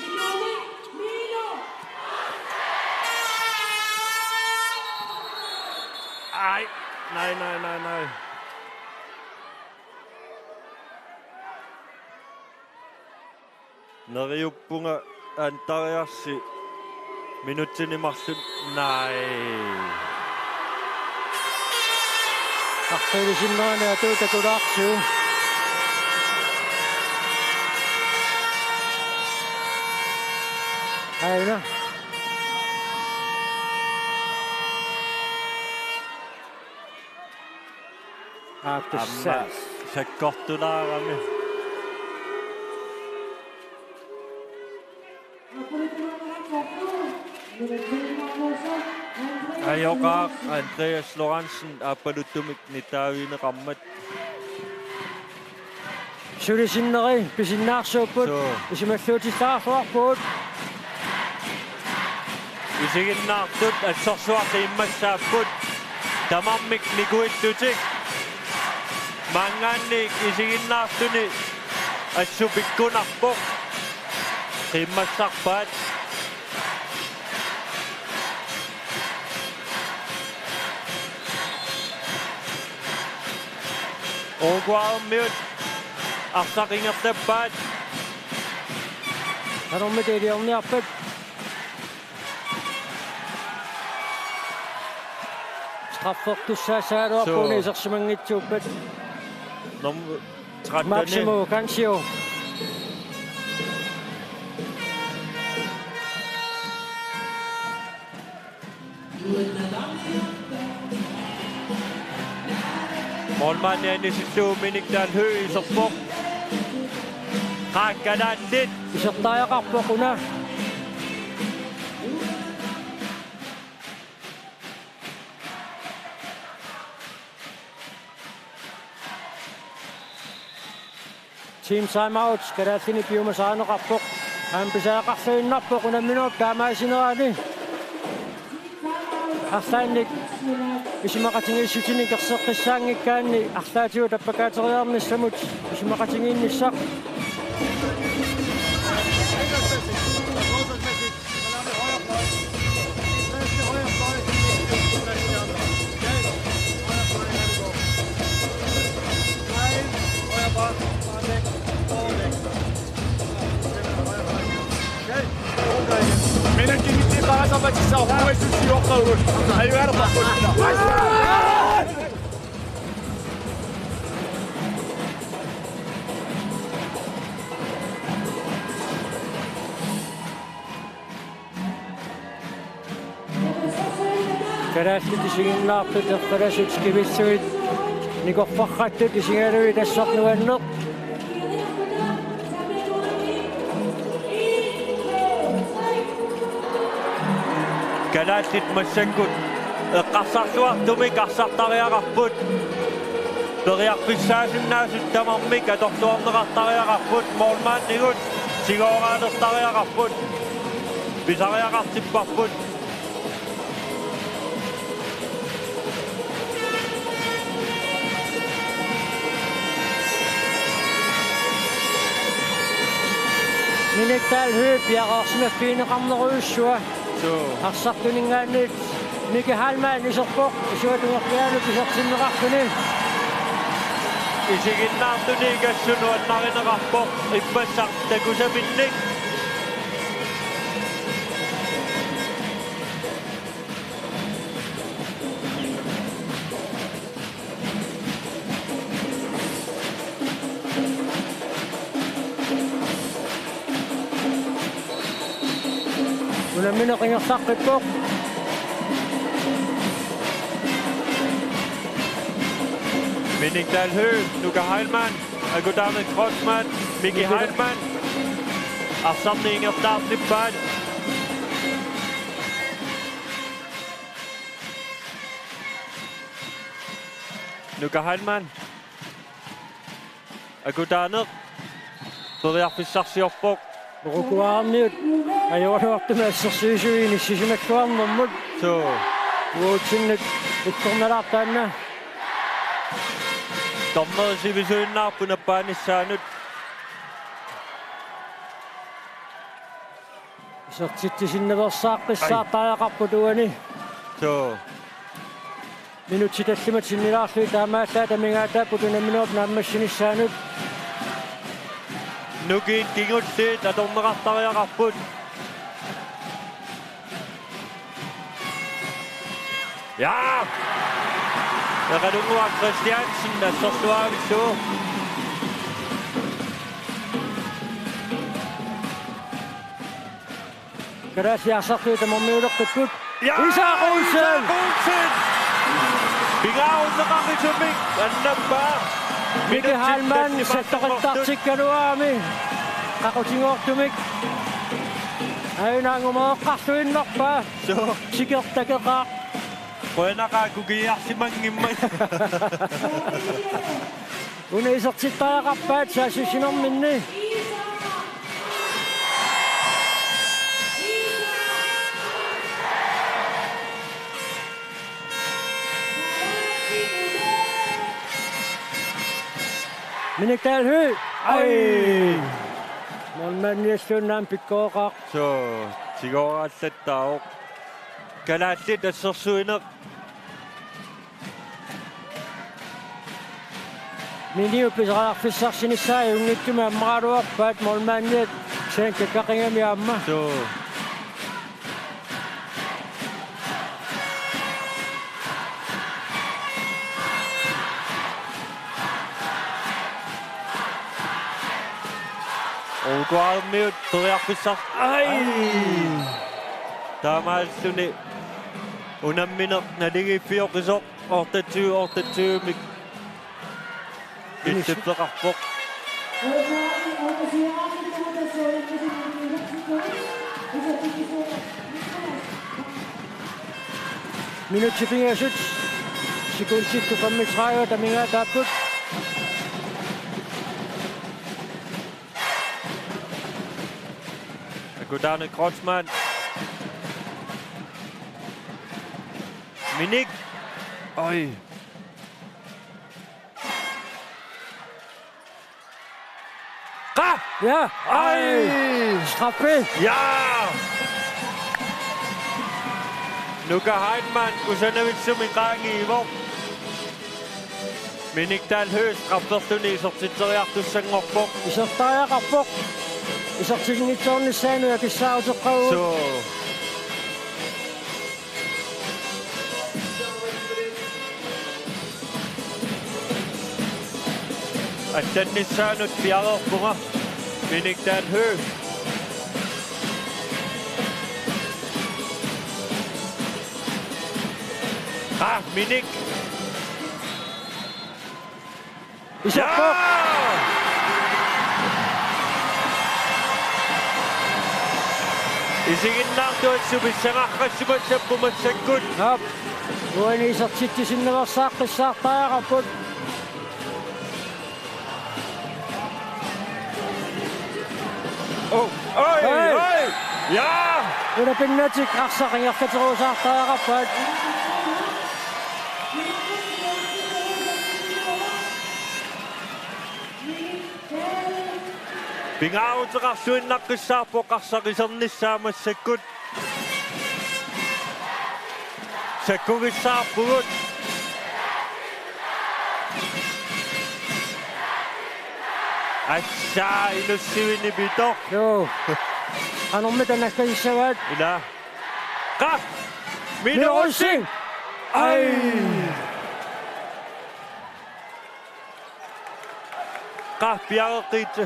Ai, nej, nej, nej, nej. Neriuppunga Andreasi minutsini marlunni, nej. Artuilisinnerani atuutakulaarsiu. Aina. Aamma aappassaq sakkortulaarami. Ajoqaaq Andreas Lorentzen aappaluttumik nitaavigineqarmat. Suli sinneri pisinnaarsuupput. Suu. Isumalluutissaqarluarpugut. Isiginnaartut assorsuaq qiimmassaapput. Tamarmik nikuillutik. Maanngaanniit isiginnaartuni assut pikkunarpoq. Qiimmassarpaat. Uruguaymiut arsaq ingerlappaat. Qanormita iliorniarpat? Straffertussaassagaluarput. Suu. Isersimanngitsuuppat. Nom-, tretten. Maximo Cancio. Målmandi anisillugu Minik Dahl Høegh iserpoq. Qaa kalaallit. Isertariaqarpoq una. Team timeout, kalaallini piumasarineqarpoq. Aamma pisariaqarluinnarpoq unamminerup taamaasineraani. Arlaannik isumaqatigiissutinik erseqqissaanngikkaanni arlaatigut appakaateriarnissamut isumaqatigiinnissaq. Minakkigitti qarasapatissaq uissussiorqagut. Ajugaluarput. Kalaallit isiginnaartut erpalasut kivissumik nikorfarrattut isigalugit assut nuanneq. Kalaallit massakkut eqqarsarluartumik arsartariaqarput. Periarfissaasinnaasut tamarmik atorluarneqartariaqarput, målmandigut sigooraalertariaqarput, pisariaqartipparput. Minik Dahl Høegh piareersimaffigineqarnerujussua. Suu. Arsartuninngaanniit Miki Heilmann iserpoq, isuata tungerpiaanut isertinneqarluni. Isiginnaartuni assut nuannarineqarpoq, ippassaq takusaminnik. Unammineq ingerlaqqippoq. Minik Dahl Høegh, Nuka Heilmann, Akutaaneq Kreutzmann, Miki Heilmann. Arsarneq ingerlaartippaat. Nuka Heilmann. Akutaaneq. Periarfissarsiorpoq. Uruguaymiut ajoraluartumik assersuisui inissisimalluarnermut. Suu. Uatsinnut ikkornalaartaanna. Dommeri sivisuinnarpoq nappaanissaanut. Isertitsisinnaveersaaqqissaartariaqarput uani. Suu. Minutsit tallimat sinnilaarlugit taamaallaat amigaataapput unamminerup naammassinissaanut. Nukiit kingulliit atorneqartariaqarput. Ja! Eqalunguaq Christiansen assersuaavillugu. Kalaallit Arsartuut tamarmiuleqqipput. Ja! Isak Olsen! Isak Olsen! Pingaaruteqarnisumik annappaa. Miki Heilmann minutsit salloqittartikkaluarami. Qaqutigoortumik. Aajuna angumaqarluinnarpaa. Suu. Sikertakeqaaq. Qujanaqaaq kukiiarsimanngimmat. Una isertittariaqarpaat saassussinerminni. Minik Dahl Høegh. Aj! Målmandialuunniit pikkooqaaq. Suu, tigoorallattaavoq. Kalaallit assersuineq. Miniup pisariarfissarsinissaa ajunngitsumik ammaraluarpaat målmandiat kisianni kaqqaqigami aamma. Suu. Uku Armiut periarfissar-, aj! Taamaalluni unammineq naligiiffioqisoq. Otteogtyve, otteogtyve-mik. Inissi-, issiffeqarpoq. Minutsit pingasut. Sekundit femogtredive, der minger, der er put. Akutane Kreutzmann. Minik. Oj. Qa! Ja. Aj! Straffe! Ja! Nuka Heilmann kusanavissumik qaangiivoq. Minik Dahl Høegh strafferluni isertitseriartussanngorpoq. Isertariaqarpoq. Isertinngitsoornissaanut akissaaruteqqavugut. Suu. Allannissaanut piareerpunga. Minik Dahl Høegh. Qa, Minik. Iserpoq. Ja! Isiginnaartut supissagarrassugassappu massakkut. Aap. Uani isertitsisinnaveersaartariaqarput. Oh, oj, oj. Oj! Ja! Una pinnatik arsaq ingerlaterusaartariaqarpaat. Pingaaruteqarluinnaqqissaarpoq arsaq isernissaa massakkut. Sakkugissaarpugut. Assaa, inussivini pitoq. Joo. Qanormita nakkassavaat. Ila. Qa. Mino Rosing. Aj. Qa piareqqiitsi.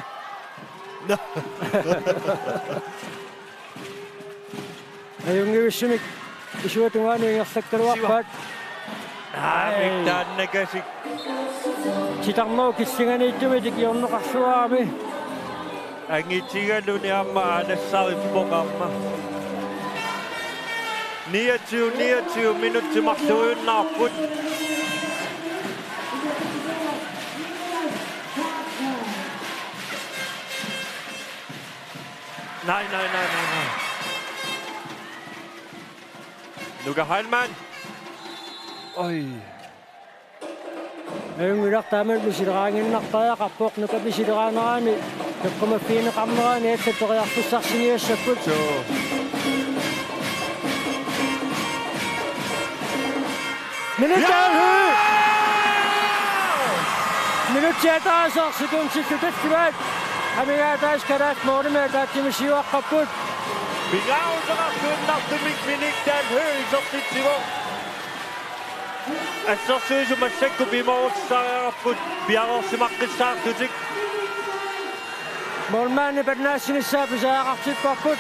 Ajunngivissumik isuata tungaanut ingerlakkaluarpaat. Aa, aj. Miktaannakasik. Titarnerup killinganiittumik tikiorneqarsuarami. Angitigaluni aamma aalassarippoq aamma. Niogtyve, niogtyve minutsit marluiunnaarput. Nej, nej, nej, nej, nej. Nuka Heilmann. Oj. Ajunngilaq, taama misileraanngiinnartariaqarpoq, Nuka misileraaneraani. Toqqumaffigineqarneraani allat periarfissarsiniassapput. Suu. Minutsit. Ja! Minutsit ataaseq sekundillu tallimaat. Amigaataas Kalaallit målimik ataatsimiissiuaqqapput. Pingaaruteqarluinnartumik Minik Dal Høegh isertitsivoq. Assersuisut massakkut pimoorutissaariaqarput piareersimaqqissaarlutik. Målmandip annaassinissaa pisariaqartipparput.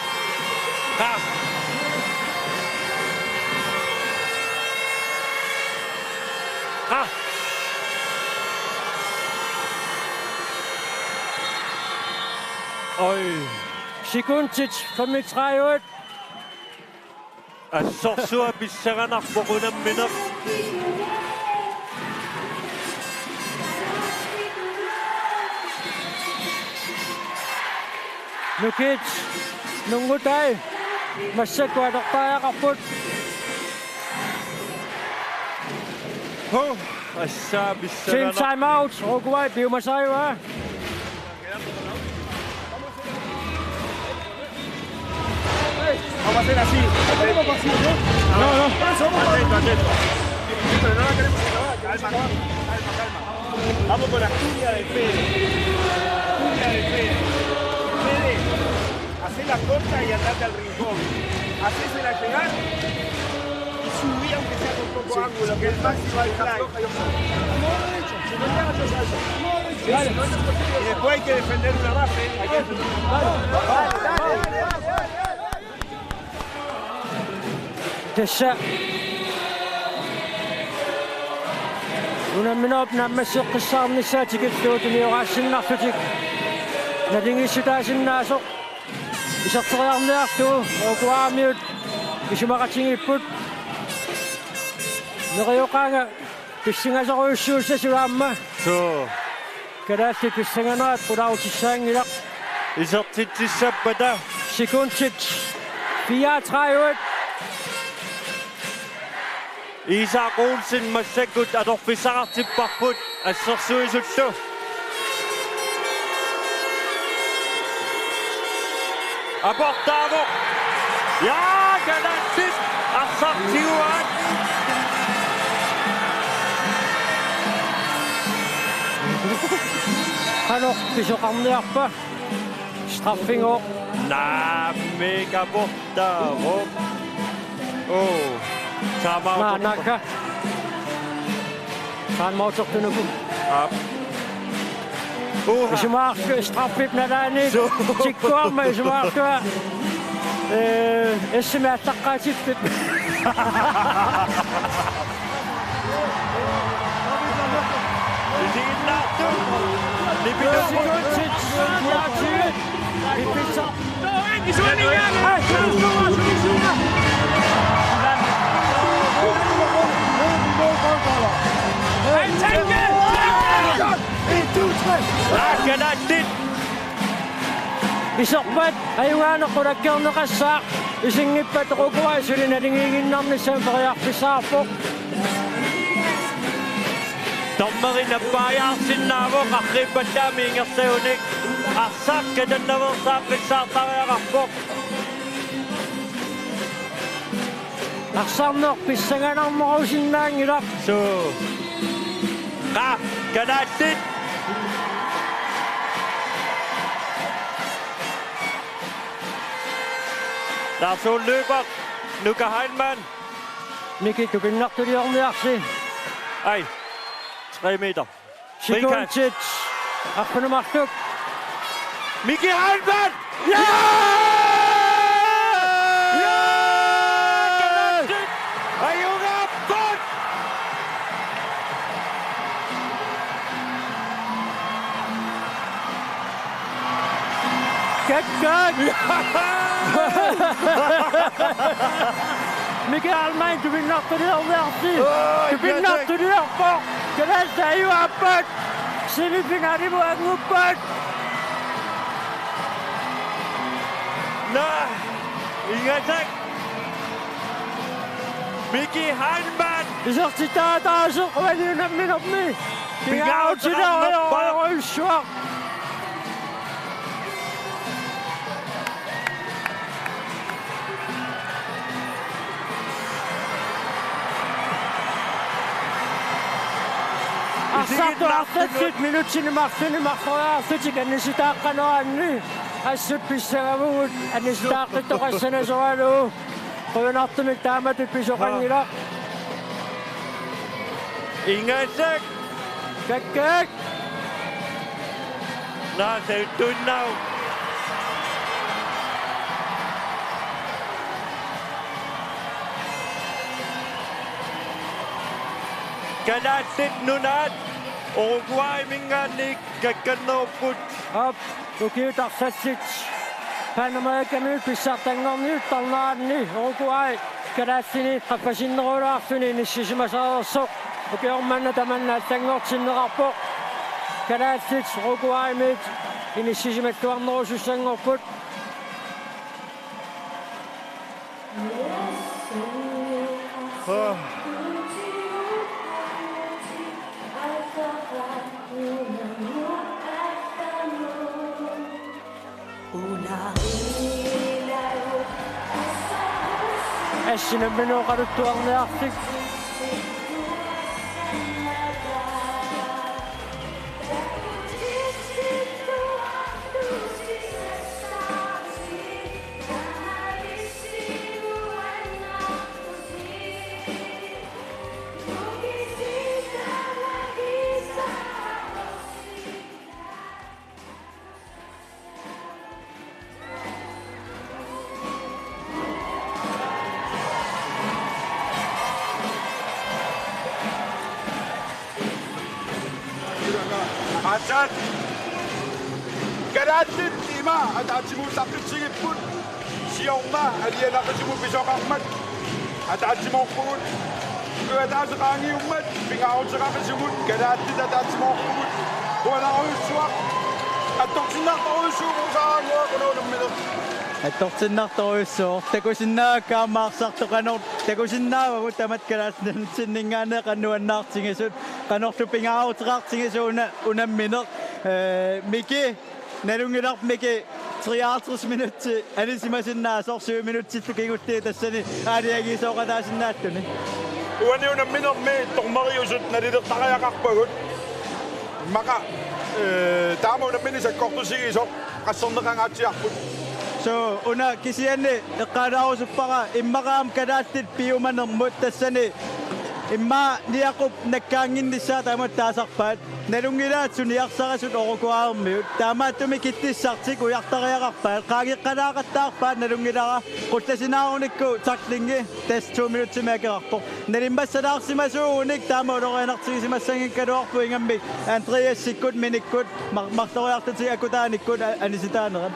Qa. Qa. Oj. Sekundit femogtredive. Assorsuaq pissanganarpoq unammineq. Nukiit nunngutai massakkut atortariaqarput. Huh, assaa pissanganarpoq. Team time out, Uruguay piumasarivaat. Vamos a hacer así. No, no. Atento, atento. Sí, pero no la queremos acabar. Calma, calma, calma. Vamos con la tuya de Fede. Tuya de Fede. Fede, hacela corta y andate al rincón. Hacésela llegar y subí aunque sea con poco ángulo, que es máximo al fly. Y después hay que defender una base, ¿eh? Hay que defender. Tassa unamminerup naammasseqqissaarnissaa tikillugu tunioraasinnarlutik naligiissutaasinnaasoq iserteriarniarlugu Uruguaymiut isumaqatigiipput. Neriuqaanga pissingasorujussuussasut aamma. Suu. Kalaallit pissanganerat qulaarutissaanngilaq. Isertitsissappata. Sekundit fireogtredive. Isak Olsen massakkut atorfissaqartipparput assersuisullu. Aportaavoq. Ja, kalaallit arsaq tiguaat. Qanoq pisoqarniarpa? Straffigooq. Naamik aportaavoq. Oo. Sama. Maanakka. Saammautsertunuku. Aap. Uha. Isumaqarlunga straffip nalaani. Suu. Tikkuarma isumaqarlunga. Ee, S M-i allaqqaatippit. Isiginnaartut. Nipilerput. Sekundit niogtyve. Ipitsa. Aa, kalaallit. Iserpat ajugaaneq qulakkeerneqassaaq, isinngippat Uruguay suli naligiiginnarnissamut periarfissaqarpoq. Dommeri nappaajaarsinnaavoq arriippallaamik ingerlajunik. Arsaq katannaveersaaqqissaartariaqarpoq. Arsarneq pissanganarnerusinnaanngilaq. Suu. Qa, kalaallit. Lars Ole Lyberth, Nuka Heilmann. Miki tupinnartuliorniarsi. Ai, tre meter. Frikast. Sekundit arfineq-marluk. Miki Heilmann! Ja! Ja! Kalaallit! Ajugaapput! Kakkaak! Miki Heilmann tupinnartuliorniarsi. Oi, tupinnartuliorpoq. Kalaallit ajugaapput. Semifinalimut annguppat. Naa, ingasak. Miki Heilmann. Isertitaasoq uani unamminermi. Pingaarutilerujorujussuaq. Arsartut arlallit minutsini marlunni marloriarlutik anisitaaqqaneranni assut pissagavugut anisitaaqqittoqassanasoralugu. Qujanartumik taamatut pisoqanngilaq. Ingasak. Kakkak. Naasuttuinnaq. Kalaallit Nunaat Uruguayminngaanniit kakkannerupput. Aap, ukiut arlallit Panamerikamiut pissartanngorniuttarneranni Uruguay kalaallinit qaffasinnerulaarluni inissisimasareersoq ukioq manna tamanna allanngortinneqarpoq. Kalaallit Uruguaymiit inissisimalluarnerusussanngorput. Assinamminut oqaluttuarniarfik. Aatsaat kalaallit ima ataatsimuuttaqqitsigipput, siorna alianaqisimut pisoqarmat ataatsimoorpugut. Uku ataaseq qaangiummat pingaaruteqaqisigut, kalaallit ataatsimoorpugut. Qujanarujussuaq. Attortinnartorujussuuvoq, usaanguaq unaunammineq. Attortinnartorujussuuvoq. Takusinnaavakka aamma arsartut qanoq, takusinnaavagut tamatta kalaallinninninngaanniit qanoq nuannaartigisut, qanorlu pingaaruteqartigisut una-, unammineq. Ee, Miki, nalunngilarput Miki, treoghalvtreds minutsit anisimasinnaasoq, syv minutsillu kingulliit tassani aalajangiisooqataasinnaalluni. Uani unamminermi dommeriusut nalilertariaqarpagut. Immaqa, ee, taama unammineq sakkortusigisoq qasserneqangaatsiarput. Suu, una kisianni eqqaalaarusuppara, immaqa aamma kalaallit piumanermut tassani immaqa niaqqup nakkaannginnissaa taamatut taasarpaat. Nalunngilaat suniarsarisut Uruguaymiut. Taamaattumik killissartik ujartariaqarpaat. Qaangeqqalaaqattaarpaat nalunngilara, qullassinaarunikku tacklingi tassa to minutsimik akeqarpoq. Nalimmassalaarsimasuugunik taama ulorianartigisimassanngikkaluarpoq ingammik Andreasikkut, Minikkut, mar-, marloriarlutik akutaanikkut a-, anisitaanerat.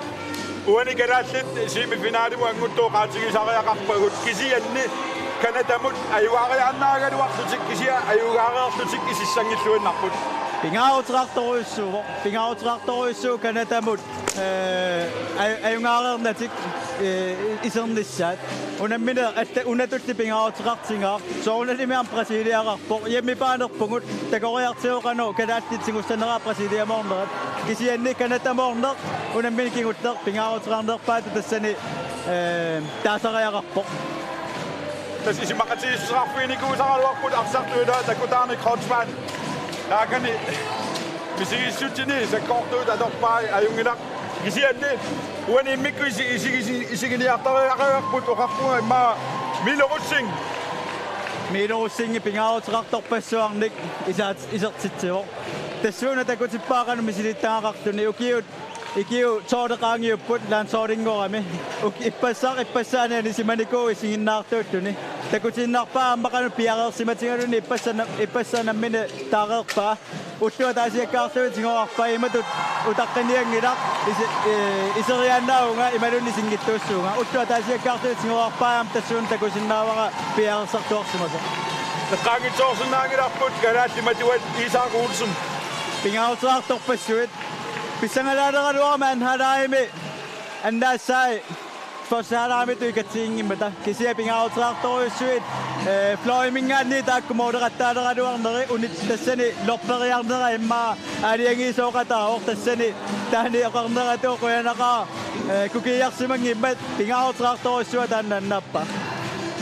Uani kalaallit semifinalimut annguttoq oqaatigisariaqarpagut, kisianni Canadamut ajugaariaannaagaluarlutik, kisianni ajugaareerlutik isissanngilluinnarput. Pingaaruteqartorujussuuvoq, pingaaruteqartorujussuuvoq Canadamut, ee, aj-, ajugaareernatik, ee, isernissaat. Unammineq alla-, unatulli pingaaruteqartigaaq. Soorunalimi aamma Brasiliaqarpoq. Hjemmebaanerpugut, takoriartigu qanoq kalaallit tigussanerat Brasiliamoornerat. Kisianni Canadamoorneq unammineq kingulleq pingaaruteqarnerpaatut tassani, ee, taasariaqarpoq. Tassa isumaqatigiissuteqarfiginikuusaraluarput arsartuutaa takutaani Kreutzmann. Taakani misigissutsini sakkortuut atorpai, ajunngilaq. Kisianni uani immikkut isi-, isi-, isi-, isiginiartariaqarput oqarpunga immaqa Milo Rosing. Milo Rosing pingaaruteqartorpassuarnik isaat-, isertitsivoq. Tassuuna takutippaa qanoq misilittagaqarluni, ukiut, ikiut Tour de qaangiupput landsholdinngorami. Uk-, ippassaq, ippassaani anisimanikuuvoq isiginnaartuulluni. Takutiinnarpaa aamma qanoq piareersimatigaluni, ippassaq na-, ippassaq nammineq taareerpaa. Ulloq ataasiakkaarlugit tigorarpaa, imatut utaqqinianngilaq, isi-, ee, iseriaannaavunga imaluunniit isinngittuussuunga. Ulloq ataasiakkaarlugit tigorarpaa aamma tassuuna takusinnaavara piareersartuarsimasoq. Eqqaanngitsoorsinnaanngilarput kalaallit matuat Isak Olsen. Pingaaruteqartorpassuit. Pissangalaaleraluarama andenhalvdegimi annaassai førstehallvdegimi ikatsiginngimmata. Kisianni pingaaruteqartorujussuit, ee, fløjiminngaanniit taakku måleqattaaleraluarneri, unit tassani løberiarnera immaqa aalajangiisooqataavoq, tassani taanna oqarneratut qujanaqaaq, ee, kukiiarsimanngimmat. Pingaaruteqartorujussuaq taanna annaappaa.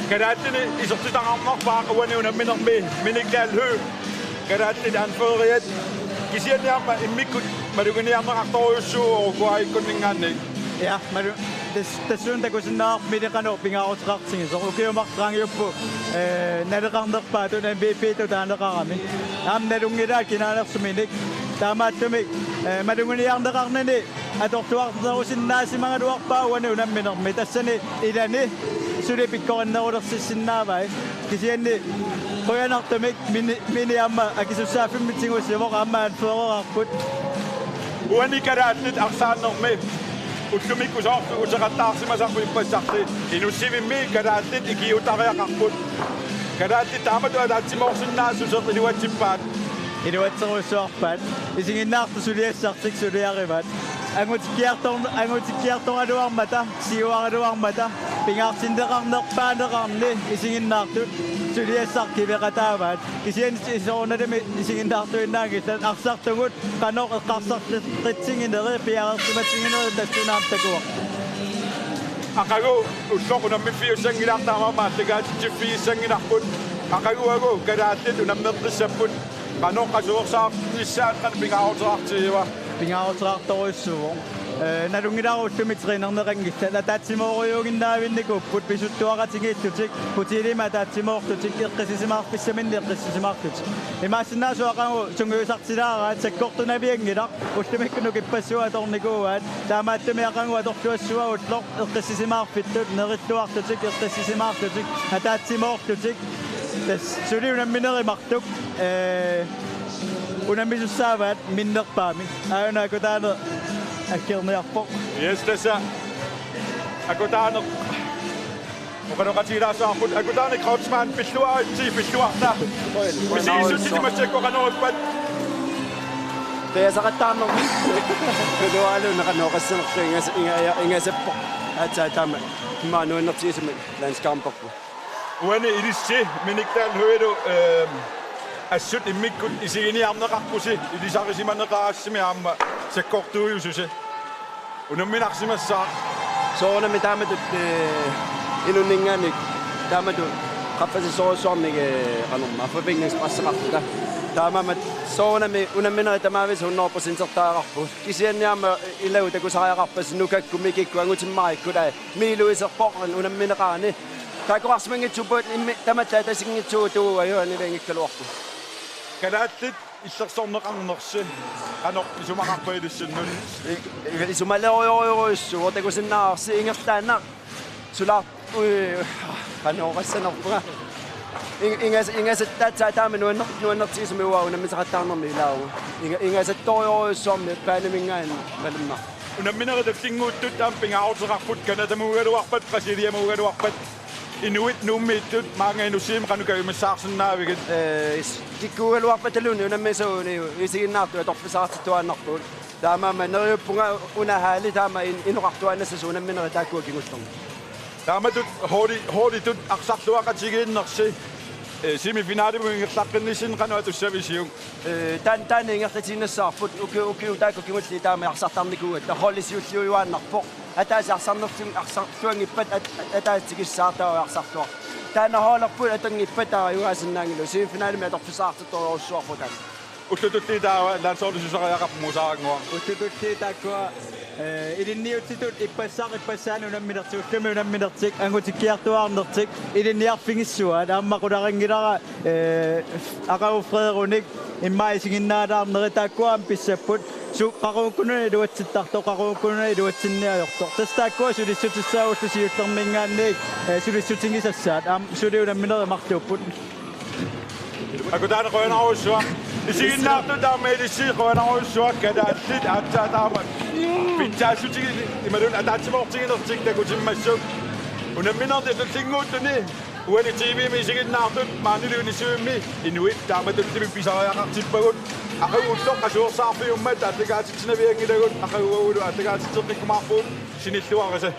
Kalaallit isertitaqarnerpaaq uani unamminermi Minik Dahl Høegh. Kalaallit anføreriat kisianni aamma immikkut maluginiarneqartorujussuuvoq uku aajukkunninngaanniit. Ja, malu-, tas-, tassuuna takusinnaavarput mini qanoq pingaaruteqartigisoq. Ukiut marluk qaangiupput, eh, naleqarnerpaatut M V P-tut taaneqarami. Aamma nalunngilaat kinaanersuminik. Taamaattumik, eh, maluginiarneqarnini atorluarnerusinnaasimagaluarpaa uani unamminermi. Tassani ilani suli pikkorinnerulersissinnaavai. Kisianni qujanartumik mini, mini aamma akisussaaffimmik tigusivoq aamma anførerarput. Uani kalaallit arsaannermi ullumikkut soorlu uteqattaarsimasarput ippassarsi. Inussivimmi kalaallit ikiuuttariaqarput. Kalaallit taamatut ataatsimoorsinnaassuseq iluatsippaat. Iluatserujussuarpaat. Isiginnaartut suliassartik suliarivaat. Angutikkiartor-, angutikkiartoraluarmata, siuaraluarmata, pingaartinneqarnerpaaneqarni isiginnaartut suliassartik kiveqataavaat. Kisianni soorunalimi isiginnaartuinnaanngillat arsartugut qanoq eqqarsarteqqitsiginerit piareersimatsiginerit tassuuna aamma takuvoq. Aqagu ulloq unammiffiussanngilaq taamaammat aallakaatitsiffigissanngilarput. Aqaguagu kalaallit unammeqqissapput. Qanoq qasuersaarnissaat qanoq pingaaruteqartigiva? Pingaaruteqartorujussuuvoq. Eh, nalunngilara ullumi trænerneqanngillat. Ataatsimoorujuuginnaavinnikuupput pisuttuaqatigiillutik, hotelimi ataatsimoorlutik, eqqissisimaarfissaminnik eqqissisimaarlutik. Imaassinnaavoq aqagu sungiusartilaaraat, sakkortunavianngilaq, ullumikkut nukippassuit atornikuuaat, taamaattumik aqagu atorluassuaq ulloq eqqissisimaarfittut, nerilluarlutik eqqissisimaarlutik, ataatsimoorlutik, tassa suli unamminerit marluk, eh, unammisussaavaat minnerpaamik. Aajuna Akutaaneq aggerniarpoq. Yes, tassa Akutaaneq. Oqaloqatigilaassavarput Akutaaneq Kreutzmann, pilluaritsi, pilluarta. Misigissutsinik massakkut qanoq ippat? Peasaqattaarnermi. Pilluarilunneqarneq oqassanerlu ingas-, inga-, ingasappoq. Aatsaat taama. Immaqa nuannertigisumik landskamperput. Uani ilissi Minik Dahl Høegh-lu, ehm, assut immikkut isiginiarneqarpusi, ilisarisimaneqarassi aamma sakkortuujususi. Unamminarsimassaaq. Soorunami taamatut, eh, inunninngaanniit taamatut qaffasissorujussuarmik, eh, qanormaa forventningspresseqarluta. Taamaammat soorunami unamminerit tamaavisa hundrede procentertariaqarput. Kisianni aamma ilagut takusariaqarpasi nukakku, mikikkut, angutimmaarikkut, ilai, Miilu iserpoq unammineqarani. Taakkoqarsimanngitsuupput immi tamatta atasinngitsuugut uanga ajugaanivianngikkaluarpoq. Kalaallit illersorneqarnersi qanoq isumaqarpa ilissinnut? I-, i-, isumalerujorujussuuvoq takusinnaavarsi ingerlaannaq sulaar-, ui, qanoq oqassanerpunga. In-, ingas-, ingasattaatsaat taama nuanner-, nuannertigisumik uanga unammisaqattaarnermik ilaavunga. Inga-, ingasattorujorujussuarmik paaniminngaanniit malimma. Unamminerit tullinnguuttut aamma pingaaruteqarput, Canadamuugaluarpat, Brasiliamuugaluarpat, inuit Nuummiittut maanga Inussivimmi qanoq kajumissaarsinnaavigit? Eh, is-, kikkuugaluarpataluunniit unammisut isiginnaartut atorfissaqartittuaannarpugut. Taamaammat neriuppunga una halli taama in-, inoqartuaannassasoq unamminerit taakkua kingullermik. Taamatut holdi-, holditut arsarluaqatigiinnersi, eh, semifinalimut ingerlaqqinnissinni qanoq atussavisiuk? Eh, taan-, taanna ingerlatiinnassavarput uki-, ukiut taakku kingulliit taama arsartarnikuugatta, holdi siulliujuaannarpoq. Ataaseq arsarnerlun-, arsarluanngippat at-, at-, ataaseq tikissaartaraat arsarluarpoq. Taanna holderput atanngippat taava ajugaasinnaanngilaq, semifinalimi atorfissaqartittorujussuarpoq taanna. Ullut tulliit taava landsholdi susariaqarpoq Muusarannguaq. Ullut tulliit taakkua, eh, ilinniutitut ippassaq ippassaani unamminertik, ullumi unamminertik, angutikkiartuaarnertik, ilinniarfigissuaat, aamma qularinngilara, eh, aqagu freerunik, immaqa isiginnaalaarnerit taakkua aamma pissapput, su-, qaqugukkununa iluatsittartoq, qaqugukkununa iluatsinneq ajortoq. Tassa taakkua sulissutissaagut ullut siullermiingaanniit, eh, sulissutigisassaat, aamma suli unamminerit marluupput. Akutaaneq qujanarujussuaq. Isiginnaartut aamma ilissi qujanarujussuaq, kalaallit aatsaat aamma pitsaassutigineq imaluunniit ataatsimoortiginertik takutimmassuk. Unamminerit tullinnguuttuni uani T V-mi isiginnaartut maanilu Inussivimmi inuit taamatullu pisariaqartippagut. Aqagu ulloq qasuersaarfiummat aallakaatitsinavianngilagut, aqaguagulu aallakaatitseqqikkumaarpugut, sinilluarisi.